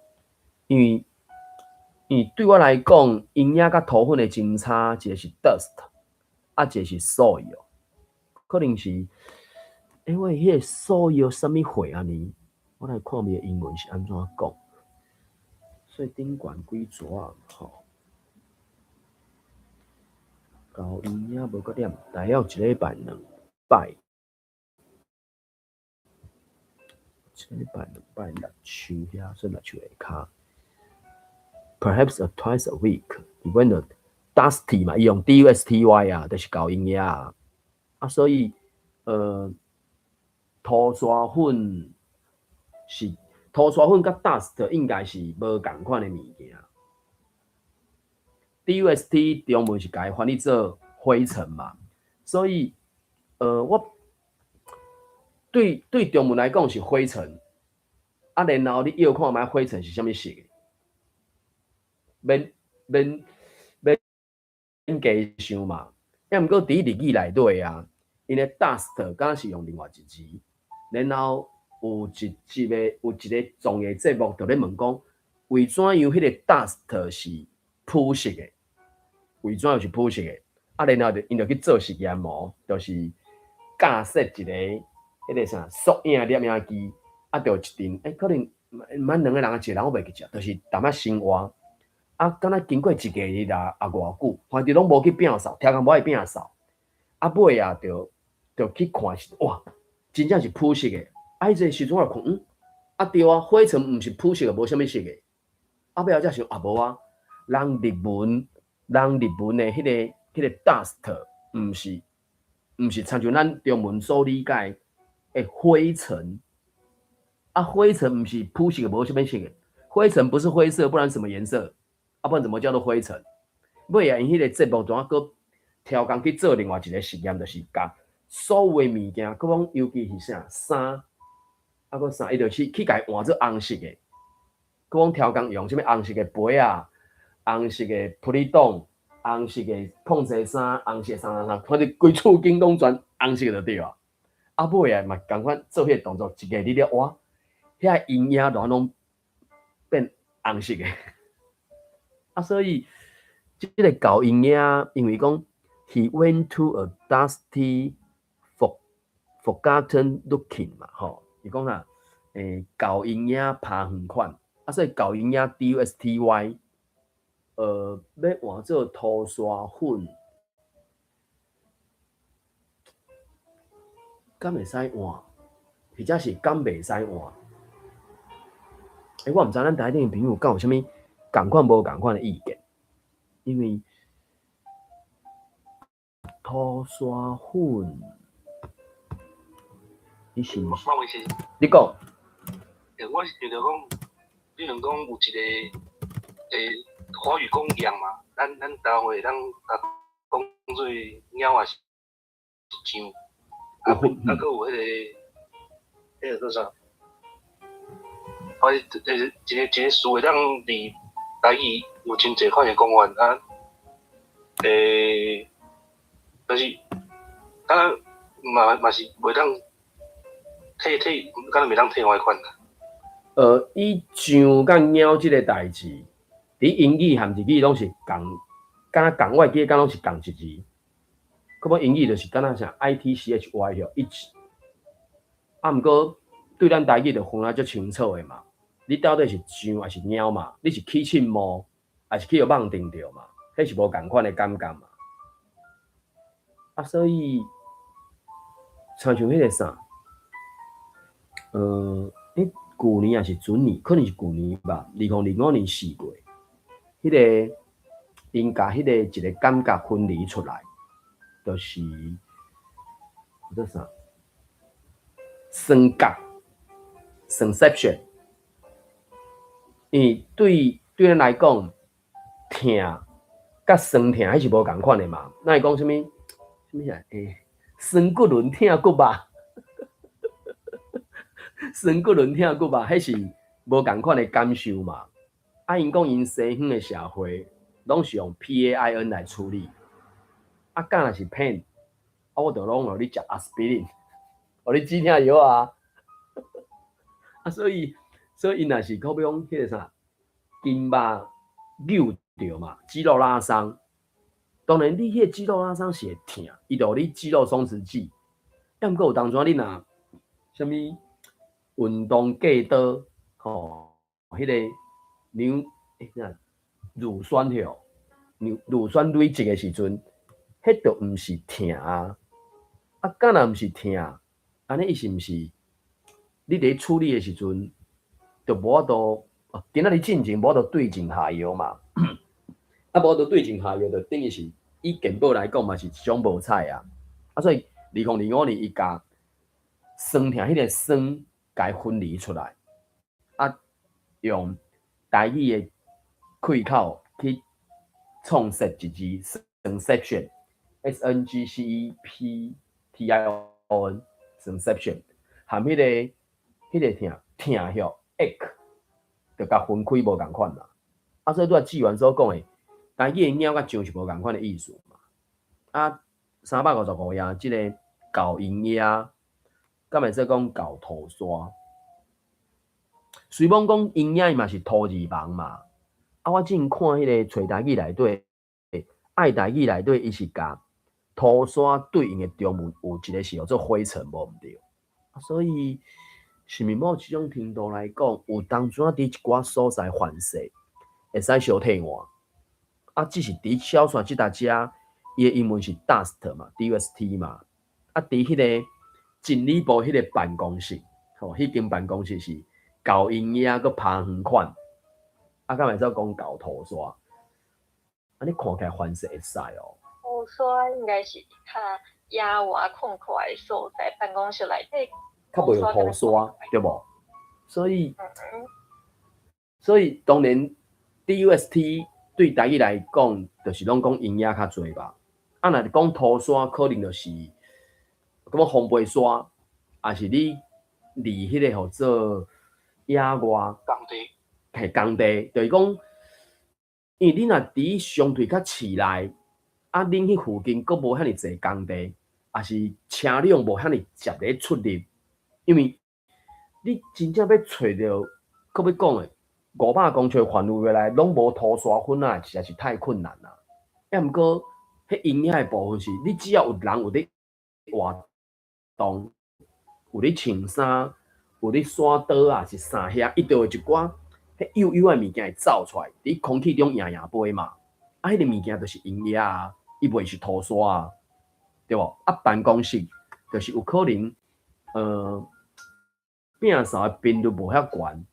因為對我來講，鷹仔佮塗粉的真差，一个是 dust，啊，一个是 soil，可能是因為彼個 soil 啥物貨按呢？我來看伊的英文是按怎講。所以頂懸幾撮啊吼，厚鷹仔無閣點，大約一禮拜兩擺，一禮拜兩擺栗樹遐，算栗樹下跤。Perhaps a twice a week. He went a dusty 嘛，伊用 dusty 啊，就是厚鷹仔啊。啊，所以塗沙粉是塗沙粉佮 dust 應該是無仝款的物件。dust 中文是共伊翻譯做灰塵嘛，所以我對中文來講是灰塵，啊，然後你臆看覓灰塵是啥物色的？免免免加想嘛，抑毋過佇日語內底啊，𪜶的 dust 敢若是用另外一字，然後有一集的有一個綜藝節目就咧問講，為怎樣彼個 dust 是膚色的？為怎樣是膚色的？啊，然後就𪜶就去做實驗哦，就是架設一個彼個啥縮影攝影機，啊，就一陣，欸，可能毋捌兩個人啊，一個人我袂記得，就是淡仔生活。啊，敢若經過一個月啊，啊偌久，反正攏無去摒掃，聽講無愛摒掃。啊，尾啊，就去看是哇，真正是膚色的。啊，彼個時陣我就看，嗯，啊對啊，灰塵毋是膚色的，無啥物色的。啊，尾後才想啊，無啊，人日文的彼個 dust，毋是親像咱中文所理解的灰塵。啊，灰塵毋是膚色的，無啥物色的。灰塵不是灰色，不然什麼顏色？啊，不然怎麼叫做灰塵？尾啊，𪜶彼個節目怎閣超工去做另外一個實驗，就是共所有的物件，閣講尤其是啥衫，啊，閣衫，伊就去共伊換做紅色的。閣講超工用啥物紅色的杯仔、紅色的玻璃桶、紅色的膨濟衫、紅色的啥啥啥，反正規厝間攏全紅色就對啊。啊，尾啊嘛仝款做彼個動作，一個日了哇，遐陰影都攏變紅色的。啊，所以這個厚鷹仔，因為講 he went to a dusty forgotten looking 嘛，吼，伊講啥？厚鷹仔拍遠款，啊，所以厚鷹仔 dusty，欲換做塗沙粉，敢會使換？或者是敢袂使換？欸，我毋知咱台頂的朋友敢有啥物仝款無仝款的意見，因為塗沙粉，你是毋是？我是你講。欸，我是想著講，比如講有一個，華語講樣嘛，咱台灣話當啊講做貓也是像，啊，啊，閣有彼個叫啥？反正一個詞會當佇台語有真濟款的講法啊，但是，敢若嘛是袂當替，敢若袂當替換款。伊像佮貓這个代誌，佇英語和日語攏是仝，敢若仝，我會記得敢攏是仝一字。可無英語就是敢若啥 itchy 吼，itch。啊，毋過對咱台語就分啊足清楚的嘛。你到底是像抑是貓嘛？你是起凊毛，抑是去予蠓叮著嘛？彼是無仝款的感覺嘛。啊，所以，親像彼個啥，欸，舊年抑是準年，可能是舊年吧，2025年4月，彼個𪜶共彼個一個感覺分離出來，就是叫做啥？酸覺，sensation。因為對咱來講，疼佮酸疼彼是無仝款的嘛。咱會講啥物？啥物啊？欸，酸骨輪疼骨吧？酸骨輪疼骨吧？彼是無仝款的感受嘛。啊，𪜶講𪜶西方的社會，攏是用 PAIN 來處理。啊，敢若是 pain，啊，我就攏予你食阿司匹林，予你止疼藥啊。啊，所以𪜶若是好比講彼個啥，筋肉扭著嘛，肌肉拉傷。當然，你彼個肌肉拉傷是會疼，伊就予你肌肉鬆弛劑。啊，毋過有當陣你若啥物運動過多，吼，彼個尿啥乳酸吼，乳酸累積的時陣，彼就毋是疼啊。啊，敢若毋是疼，按呢伊是毋是？你佇咧處理的時陣，就無法度，今仔日進前無法度對症下藥嘛。啊，無法度對症下藥，就等於是以健保來講嘛，是一種無彩啊。啊，所以2025年伊共酸痛彼個酸，共分離出來，啊，用台語的開口去創設一字 “sngception”，S N G C E P T I O N，sngception，含彼個疼疼吼 ache，就共分開無仝款啦。啊，所以拄仔志源所講的，台語的鳥佮象是無仝款的意思嘛。啊，355頁，這个厚鷹鴉，敢會使講厚塗沙？雖罔講鷹鴉伊嘛是塗字旁嘛。啊，我之前看彼个揣台語內底，愛台語內底，伊是共塗沙對應的中文有一個是叫做灰塵，無毋對。所以，是毋是某一種程度來講，有當陣仔佇一寡所在環勢會使相替換？啊，只是佇小說這搭遮，伊的英文是 dust 嘛，D-U-S-T 嘛。啊，佇彼个真理部彼个辦公室，吼，彼間辦公室是厚鷹鴉閣拍遠款，啊，敢會使講厚塗沙？啊，你看起來翻勢會使哦。塗沙應該是較野外曠闊的所在，辦公室內底較袂有塗沙，對無？所以當然 DUST 對台語來講，就是攏講鷹鴉較濟吧。啊，若是講塗沙，可能就是感覺風飛沙，抑是你離彼個號做野外工地，係工地，就是講，因為你若佇相對較市內，啊，恁彼附近閣無遐爾濟工地，抑是車輛無遐爾捷咧出入，因為你真正欲揣著，閣欲講的500公尺範圍內攏無塗沙粉仔，實在是太困難啦。抑毋過，彼鷹仔的部分是，你只要有人有咧活動，有咧穿衫，有咧刷刀啊，是啥遐，伊就會一寡彼幼幼的物件會走出來，佇空氣中搖搖飛嘛。啊，彼個物件就是鷹仔啊，伊袂是塗沙啊，對無？啊，辦公室就是有可能，摒掃的頻率無遐懸，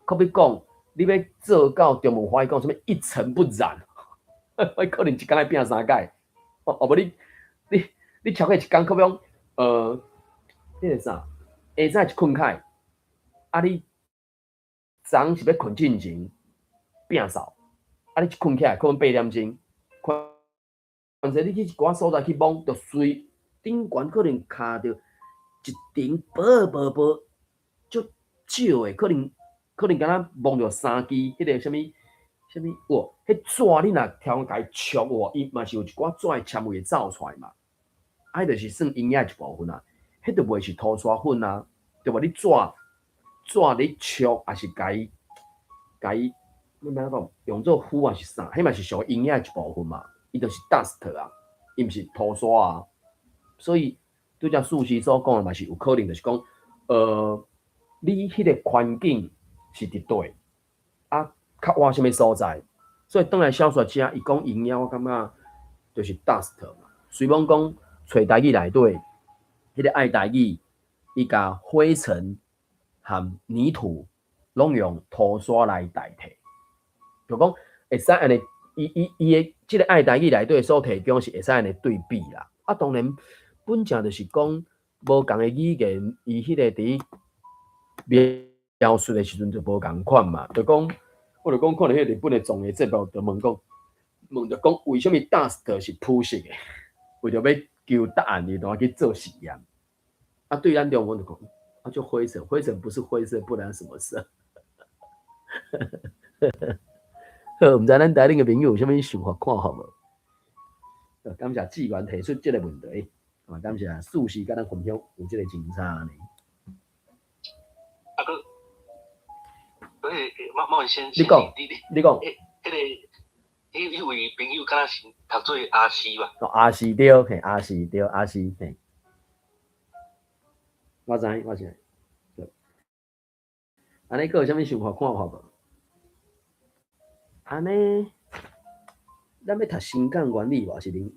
閣欲講，你欲做到中文華語講啥物一塵不染，可能一工愛摒三擺，哦，哦無你超過一工，可比講，彼个啥，下早一睏起來，啊你昨昏是欲睏進前摒掃，啊你一睏起來可能8點鐘，反正你去一寡所在去摸，就隨頂懸可能卡著一層薄薄薄，足少的，可能敢若摸著三支，彼个啥物啥物有，彼紙你若挑共伊戳有無，伊嘛是有一寡紙的纖維會走出來嘛。啊，彼就是算鷹仔一部分啊，彼就袂是塗沙粉啊，對無？你紙紙咧戳，抑是共伊，欲按怎講？用做敷抑是啥？彼嘛是屬於鷹仔一部分嘛，伊就是 dust 啊，伊毋是塗沙啊。所以拄才素汐所講的嘛是有可能，就是講，你彼個環境是佇佗，啊，較倚啥物所在？所以轉來小說遮，伊講鷹仔，我感覺就是 dust 嘛。雖罔講揣台語內底，彼個愛台語，伊共灰塵和泥土攏用塗沙來代替，就講會使按呢，伊的這个愛台語內底所提供是會使按呢對比啦。啊，當然本正就是講無仝的語言，伊彼个佇描述的時陣就無仝款嘛。就講，我就講看著彼個日本的綜藝節目，就問講，問著講為啥物 dust 是膚色的？為著欲求答案，伊就去做實驗。啊，對咱中文就講，啊，就灰塵，灰塵不是灰色，不然什麼色？好，毋知咱台頂的朋友有啥物想法看法無？感謝志源提出這個問題，啊，感謝素時佮咱分享有這個精彩呢。啊，閣，迄個莫先，你講，你講，彼個，彼位朋友敢若是讀做阿詩吧？哦，阿詩對，嘿，阿詩對，阿詩嘿。我知，我知。按呢閣有啥物想法看法無？按呢，咱欲讀新港原理無？是零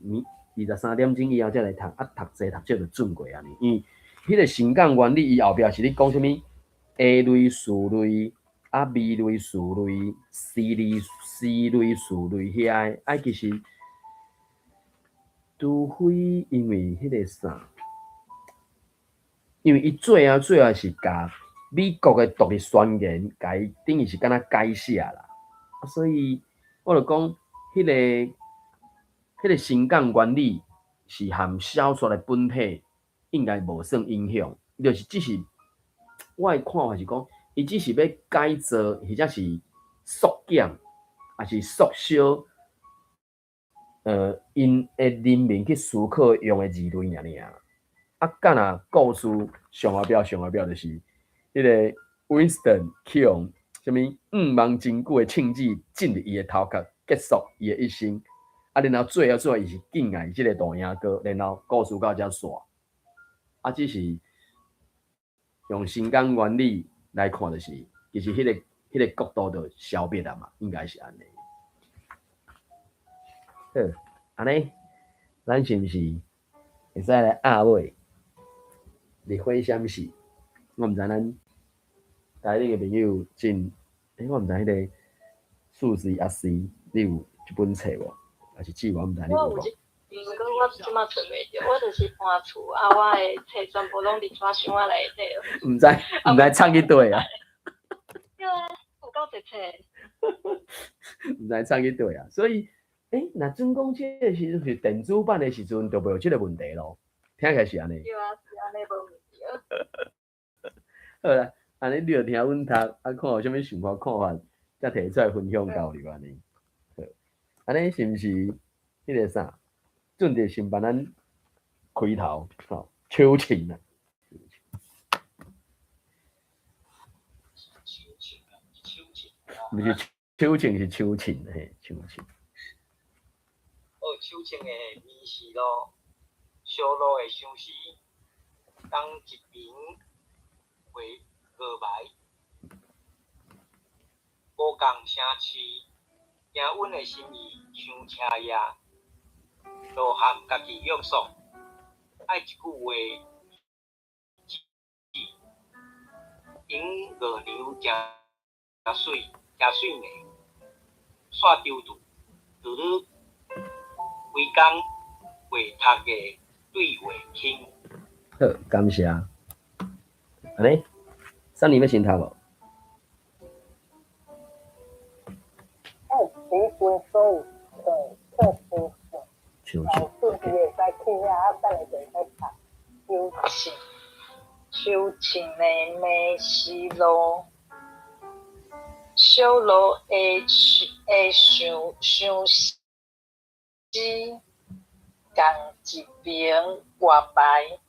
23點鐘以後才來讀，啊，讀濟讀少就準過按呢。因為彼個新港原理，伊後壁是咧講啥物 A 類、數類、啊 B 類、數類、C 類、C 類、數類遐个，啊其實，除非因為彼個啥，因為伊最後最後是共美國的獨立宣言，共伊等於是敢若改寫啦。啊，所以我就講，彼個新港原理是含小說的本體應該無算影響，就是只是我的看法是講，伊只是欲改造或者是縮減，抑是縮小，𪜶的人民去思考用的字類爾爾。啊，敢若故事上後壁上後壁就是彼個 Winston 去予啥物向望真久的銃子進入伊的頭殼，結束伊的一生。啊，然後最後最後伊是敬愛這個大英哥，然後故事到遮煞。啊，只是用新港原理來看，就是其實彼個角度就消滅了嘛，應該是按呢。好，按呢，咱是毋是會使來壓尾？日火閃死，我毋知咱台頂的朋友真，我毋知彼個素時阿詩，你有這本冊無？還是志我毋知你有無？我有這，毋過我這馬揣袂著，我就是搬厝啊，我的冊全部攏佇紙箱仔內底。毋知毋知藏去佗啊？對啊，有夠濟冊。毋知藏去佗啊？所以，若準講這個時陣是電子版的時陣，就袂有這個問題咯。聽起來是按呢。對啊，是按呢無問題。好啦，按呢你就聽阮讀，啊，看有啥物想法看法，才提出來分享交流按呢。好，按呢是毋是彼個啥？準備先幫咱開頭，吼，秋晴啊。毋是秋晴，是秋晴，嘿，秋晴。哦，秋晴的面試咯，小路的相思，當一邊畫五埋，無仝城市，驚阮的心意傷奢侈，就和家己約束，愛一句話，𪜶月娘誠媠，誠媠呢，煞丟住，就咧規工袂讀的對話傾。好，感謝。按呢，三年欲先讀無？我有幾本所有冊書手順序會使去遐，啊，等下就會使讀。秋晴，秋晴的梅西路，小路的的相相思，仝一爿外牌，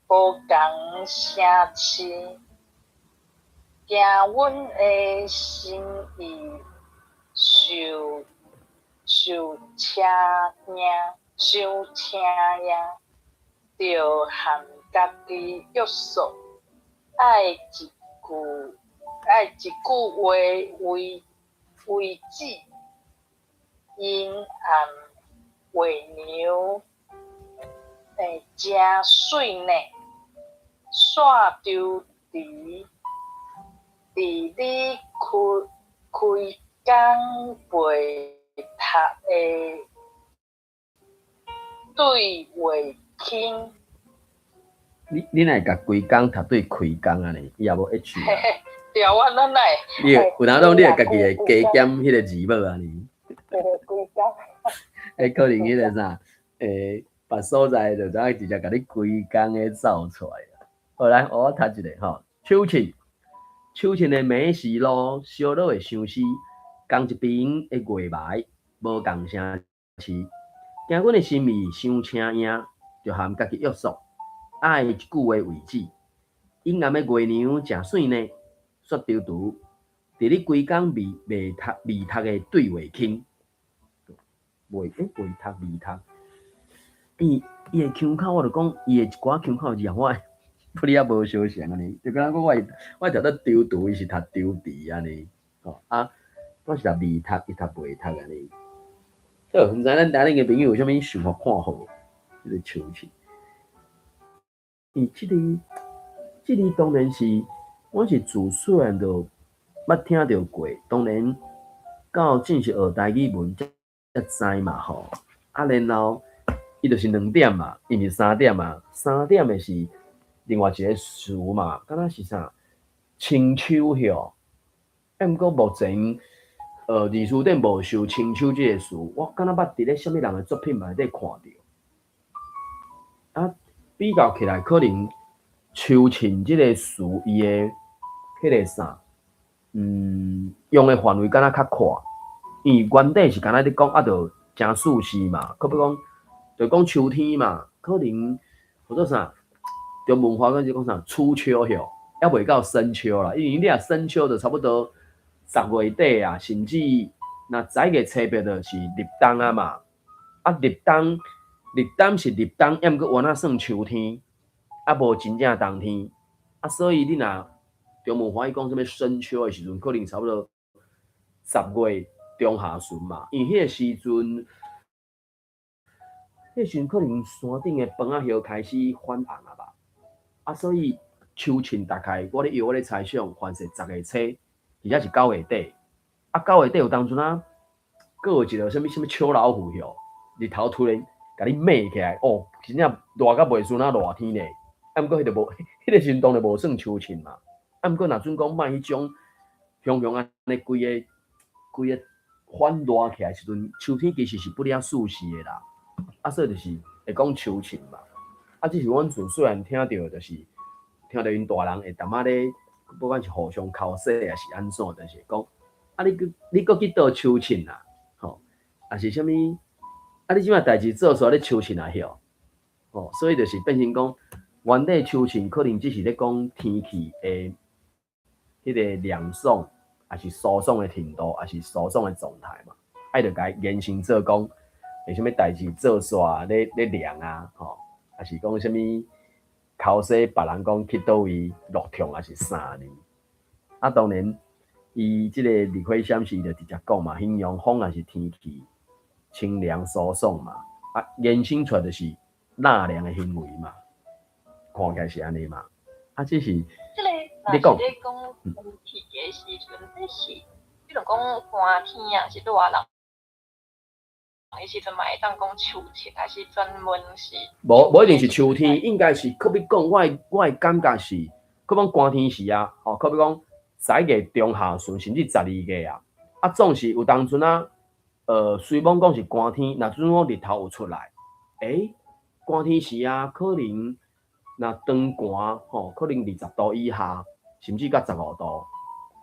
無仝城市，驚阮的心意受受奢侈，傷奢侈，著和家己約束，愛一句愛一句話為為止，𪜶暗月娘誠媠呢，煞抽離，佇你開開工袂讀的對話傾。你若會共規工讀對開工按呢？伊也無 H 啊。對啊，我咱會。你會有當攏你會家己會加減彼個字母按呢？對對，規工。可能彼個啥，別所在就知影直接共你規工的走出來。好來，我讀一下吼。秋晴，秋晴的梅西路，小路的相思，仝一爿的月牌，無仝城市。驚阮的心意傷捙颺，就含家己約束，愛一句話為止。陰暗的月娘誠媠呢，煞搪櫥，佇咧規工未未讀未讀的對話傾，未欸未讀未讀。伊伊的腔口，我就講伊的一寡腔口字，我不哩也無相像按呢，就敢若講我讀做搪櫥，伊是讀搪櫥按呢，吼啊，我是讀未讀，伊讀袂讀按呢。好，毋知咱台頂的朋友有啥物想法看法無？這个秋凊。伊這个這个當然是，我是自細漢就捌聽著過，當然到正式學台語文才知嘛吼。啊，然後伊就是2點嘛，伊毋是三點嘛，三點的是另外一个詞嘛，敢若是啥清秋吼。啊，毋過目前字詞典無收清秋這个詞，我敢若捌佇咧啥物人的作品內底看著。啊，比較起來，可能秋凊這個詞，伊的彼个啥，用的範圍敢若較闊，因為原底是敢若咧講啊，著誠舒適嘛，可比講，就講秋天嘛，可能叫做啥，中文話講是講啥初秋吼，猶未到深秋啦，因為你若深秋就差不多10月底啊，甚至若十一月初八就是入冬啊嘛，啊入冬，入冬是入冬，抑毋過原仔算秋天，啊無真正冬天，啊所以你若中文華語講啥物深秋的時陣，可能差不多10月中下旬嘛，因為彼個時陣，彼個時陣可能山頂的楓仔葉開始泛紅啊吧，啊所以秋凊大概我咧臆我咧猜想，凡是10月初，而且是9月底，啊9月底有當陣啊，閣有一個啥物啥物秋老虎吼，日頭突然共你猛起來，哦，真正熱甲袂輸那熱天呢，啊毋過彼個無，彼個時陣當然無算秋凊嘛，啊毋過若準講莫彼種雄雄按呢規个規個反熱起來時陣，秋天其實是不了舒適的啦，啊所以就是會講秋凊嘛，啊這是阮自細漢聽著，就是聽著𪜶大人會淡仔咧，不管是互相剾洗抑是按怎，就是講啊你閣你閣去倒秋凊啊，吼，抑是啥物？啊你這擺代誌做煞咧秋凊啊曉，吼，所以就是變成講，原底秋凊可能只是咧講天氣的彼個涼爽，抑是舒爽的程度，抑是舒爽的狀態嘛，啊伊就共伊延伸做講，會啥物代誌做煞咧咧涼啊，吼，抑是講啥物剾洗別人講去佗位落痛抑是啥呢？啊當然，伊這個李輝湘是就直接講嘛，形容風抑是天氣清涼舒爽嘛，啊延伸出來就是納涼的行為嘛，看起來是按呢嘛，啊這是這個你講若是咧講天氣的時陣，這是比如講寒天啊，是熱人的時陣嘛會當講秋凊，還是專門是？無無一定是秋天，應該是可比講，我的感覺是，可比講寒天時啊，吼，可比講11月中下旬，甚至12月啊，啊總是有當陣啊，雖罔講是寒天，若準講日頭有出來，欸，寒天時啊，可能若長寒吼，可能20度以下，甚至到15度。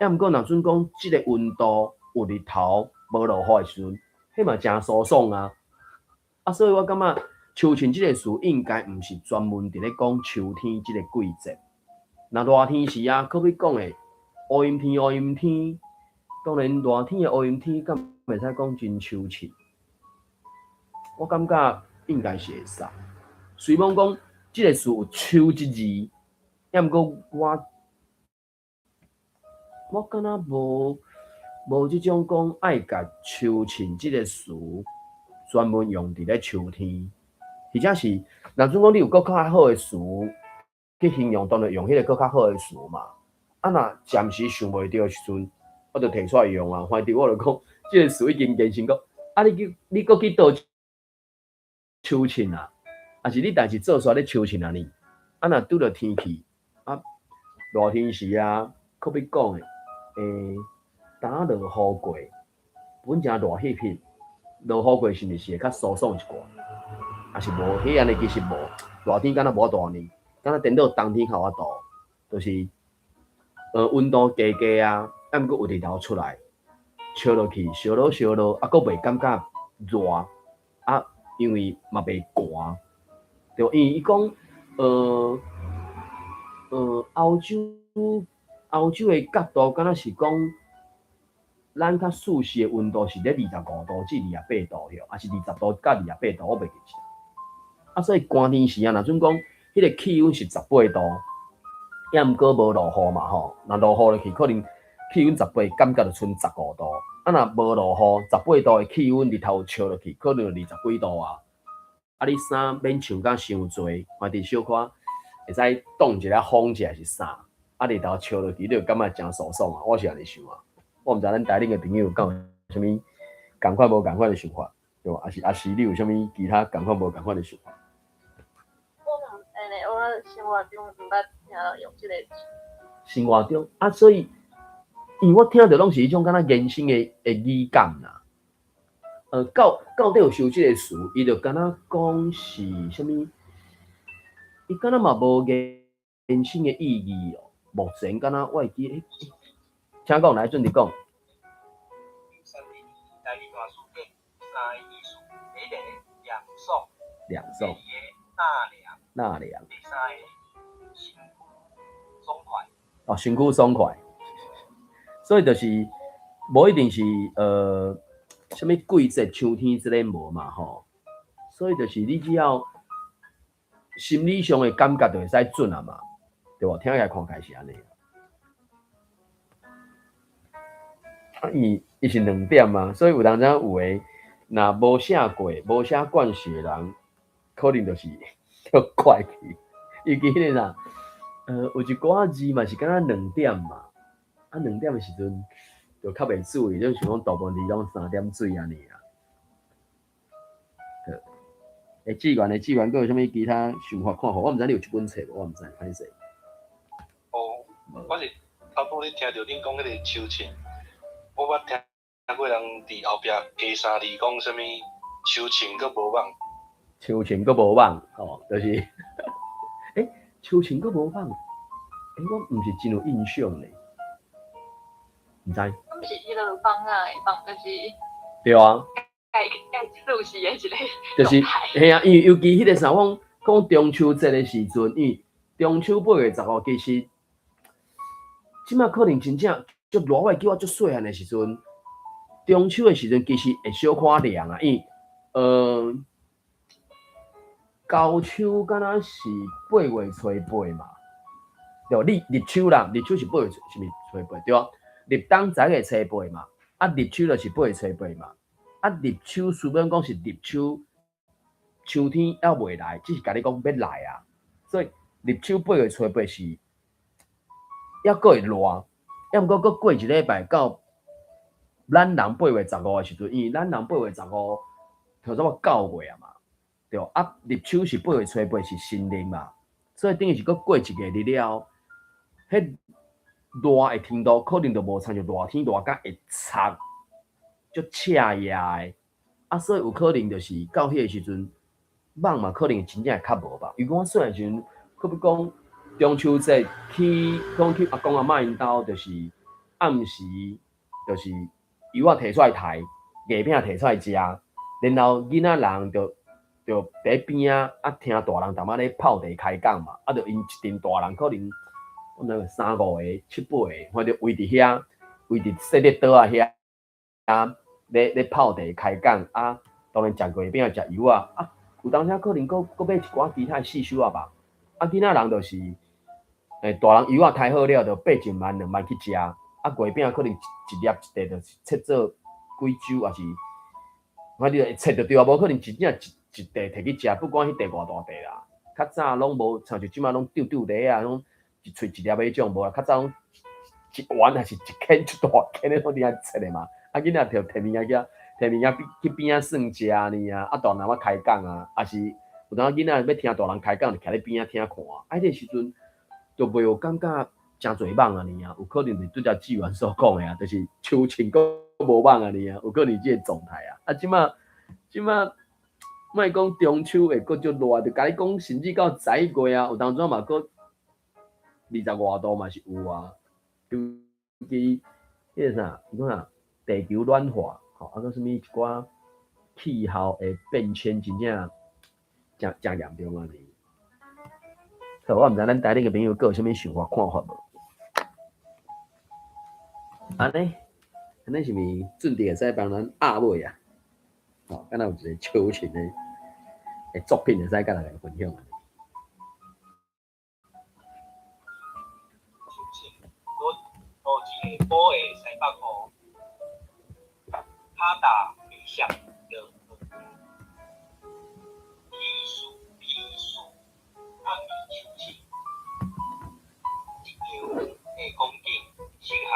抑毋過若準講這个溫度有日頭無落雨的時陣，彼嘛誠舒爽啊。啊，所以我感覺秋凊這个詞應該毋是專門佇咧講秋天這个季節。若熱天時啊，可比講的烏陰天烏陰天，當然熱天的烏陰天，敢會使講真秋凊？我感覺應該是會使。雖罔講這个詞有秋一字，抑毋過我敢若無這種講愛共秋凊這个詞專門用佇咧秋天，或者是若準講你有閣較好的詞去形容，當然用彼个閣較好的詞嘛。啊，若暫時想袂著的時陣，我就提出來用啊。反正我就講，這个詞已經變成講，啊，你去你閣去倒秋凊啊？抑是你代誌做煞咧秋凊啊呢？啊，若拄著天氣啊，熱天時啊，可比講的，今落雨過，本誠熱翕翕，落雨過是毋是會較舒爽一寡？抑是無？彼按呢其實無，熱天敢若無法度按呢，敢若顛倒冬天較有法度，就是溫度低低啊，啊毋過有日頭出來，秋燒落去，燒落燒落，啊，閣袂感覺熱，啊，因為嘛袂寒，對，因為伊講，歐洲的角度，敢若是講，咱較舒適的溫度是咧25度至28度，抑是20度到28度，我袂記得。啊，所以寒天時啊，若準講，彼個氣溫是十八度，抑毋過無落雨嘛吼，若落雨落去，可能氣溫十八，感覺就賰15度。啊，若無落雨，十八度的氣溫日頭照落去，可能就二十幾度啊。啊，你衫免穿甲傷濟，反正小可會使擋一下風者是啥？啊，日頭照落去，你就感覺誠舒爽啊！我是按呢想啊。我毋知咱台頂的朋友敢有啥物仝款無仝款的想法，對無？抑是你有啥物其他仝款無仝款的想法？我毋知呢，我生活中毋捌聽到用這個詞。生活中啊，所以因為我聽著攏是彼種敢若延伸的語感啦。到底有收這個詞，伊就敢若講是啥物？伊敢若嘛無延伸的意義哦。目前敢若我會記，請講來，準備講。台語大詞典三个意思，第一个涼爽，涼爽，第二個納涼，納涼，第三个身軀爽快。哦，身軀爽快，所以就是無一定是啥物季節秋天這个無嘛吼，所以就是你只要心理上的感覺就會使準啊嘛，對無？聽起來看起來是按呢。啊，伊是2點嘛，所以有當時有的若無寫過、無寫慣勢的人，可能就是足怪去。尤其彼個啥，有一寡字嘛是敢若兩點嘛，啊，兩點的時陣就較袂注意，就想講大部分字攏三點水按呢啊。好，欸，志源的志源，閣有啥物其他想法看法？我毋知你有這本冊無，我毋知，歹勢。哦，我是頭拄咧聽著恁講彼個秋千，我捌聽過人佇後壁加三字講啥物秋千閣無蠓。秋千閣無蠓，吼，就是，欸，秋千閣無蠓，欸，我毋是真有印象呢，毋知。敢是彼个蠓仔的蠓，就是。對啊。蓋蓋舒適的一個就是，嘿啊，因為尤其彼個啥，我講中秋節的時陣，因為中秋8月15，其實，這馬可能真正足熱，我會記我足細漢的時陣，中秋的時陣其實會小可涼啊，因為，交秋敢若是8月初八嘛，對，立秋啦，立秋是八月初，是毋是初八？對啊，立冬11月初八嘛，啊，立秋就是八月初八嘛，啊，立秋雖然講是立秋，秋天猶未來，只是共你講欲來啊，所以立秋八月初八是猶閣會熱，抑毋過閣過一禮拜到咱人八月十五的時陣，因為咱人八月十五差不多9月啊嘛。對，啊，立秋是八月初八是新曆嘛，所以等於是閣過一個日了後，彼熱的程度可能就無親像熱天熱甲會燥，足刺額的，啊，所以有可能就是到彼個時陣，蠓嘛可能真正會較無吧。如果我細漢時陣，閣比講中秋節去，講去阿公阿嬤𪜶兜，就是暗時，就是油仔提出來刣，月餅提出來食，然後囡仔人就佇邊仔啊，聽大人淡仔咧泡茶開講嘛，啊，就𪜶一陣大人可能，我毋知三五個、七八個，反正圍佇遐，圍佇細塊桌仔遐，啊，咧泡茶開講啊，當然食月餅、食油仔啊，有當時可能閣買一寡其他的細小仔吧。啊，囡仔人就是，大人油仔刣好了，就爬一萬兩萬去食，啊，月餅可能一粒一塊，就是切做幾周，抑是，反正會切就對啊，無可能真正一塊提去食，不管彼塊偌大塊啦。較早攏無，親像這馬攏丟丟螺啊，攏一喙一粒彼種無啦。較早攏一丸抑是一鉗一大鉗的攏佇遐切的嘛。啊，囡仔就提物件去，提物件去邊仔算食爾啊。啊，大人仔開講啊，抑是有當囡仔欲聽大人開講，就徛咧邊仔聽看。啊，彼個時陣就袂有感覺誠濟蠓按呢啊，有可能是拄才志源所講的啊，就是秋千閣無蠓按呢啊，有可能這個狀態啊。啊，這馬。莫講中秋會閣足熱，就共你講，甚至到11月啊，有當陣嘛閣二十外度嘛是有啊。尤其彼個啥，伊講啥？地球暖化，吼，啊，閣啥物一寡氣候的變遷，真正誠誠嚴重按呢。好，我毋知咱台頂的朋友閣有啥物想法看法無？按呢，按呢是毋是準備會使幫咱壓尾啊？吼，敢若有一個秋情的作品會使佮大家分享？秋情，落落一下晡的西北雨，拍打袂响落雨，皮书暗暝秋情，一样的光景适合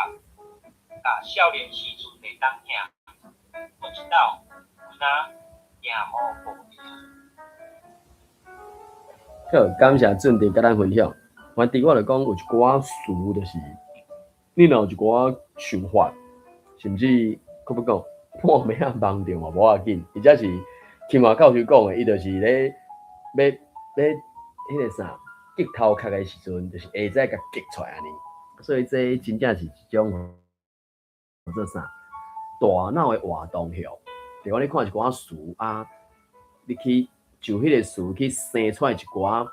佮少年時陣的冬兄，閣一鬥若行雨步。好，感謝俊迪佮咱分享。反正我就講有一寡詞，就是你若有一寡想法，甚至閣欲講半暝仔夢著嘛無要緊，或者是金華教授講的，伊就是咧欲欲彼個啥激頭殼的時陣，就是會使共激出來按呢。所以這真正是一種叫做啥大腦的活動吼。就講你看一寡詞啊，你去就彼個詞去生出來一寡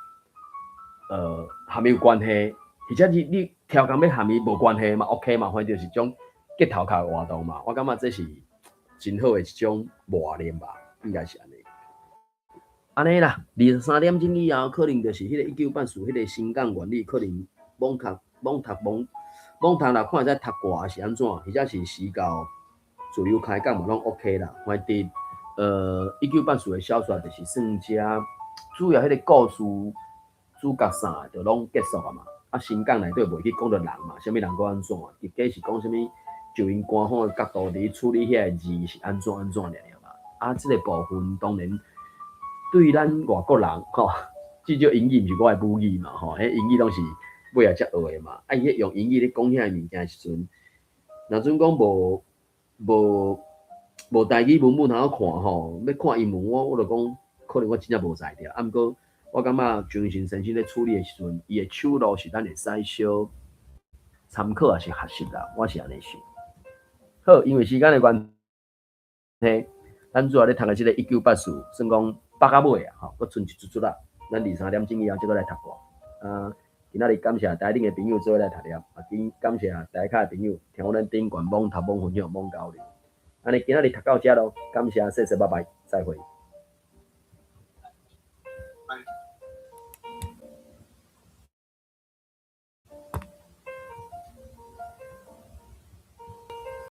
含伊有關係，或者是你超工欲含伊無關係嘛，OK 嘛，反正就是一種激頭殼的活動嘛。我感覺這是真好的一種磨練吧，應該是按呢。按呢啦，23點鐘以後，可能就是彼個1984彼個新港原理，可能罔讀罔讀罔罔讀啦，看會使讀掛還是按怎，或者是時到自由開講嘛，攏 OK 啦。反正1984的小說就是算遮主要彼個故事主角啥就攏結束啊嘛。啊，新港內底袂去講著人嘛，啥物人閣按怎，伊計是講啥物，就𪜶官方的角度佇處理遐個字是按怎按怎爾爾嘛。啊，這個部分當然對咱外國人吼，至少英語毋是我的母語嘛吼，彼英語攏是尾仔才學的嘛。啊，伊彼用英語咧講遐個物件的時陣，若準講無無無台語文本通好看吼，欲看英文我就講可能我真正無才調。啊，毋過我感覺張先生咧處理的時陣，伊的手路是咱會使小參考抑是學習啦，我是按呢想。好，因為時間的關係，咱主要咧讀的這個一九八四，算講北到尾啊，吼，閣賰一撮撮仔。咱23點鐘以後才閣來讀過。啊，今仔日感謝台頂的朋友做伙來讀了，啊，今感謝台跤的朋友聽阮頂懸網讀網分享網交流。按呢今仔日讀到遮囉，感謝，謝謝，拜拜，再會。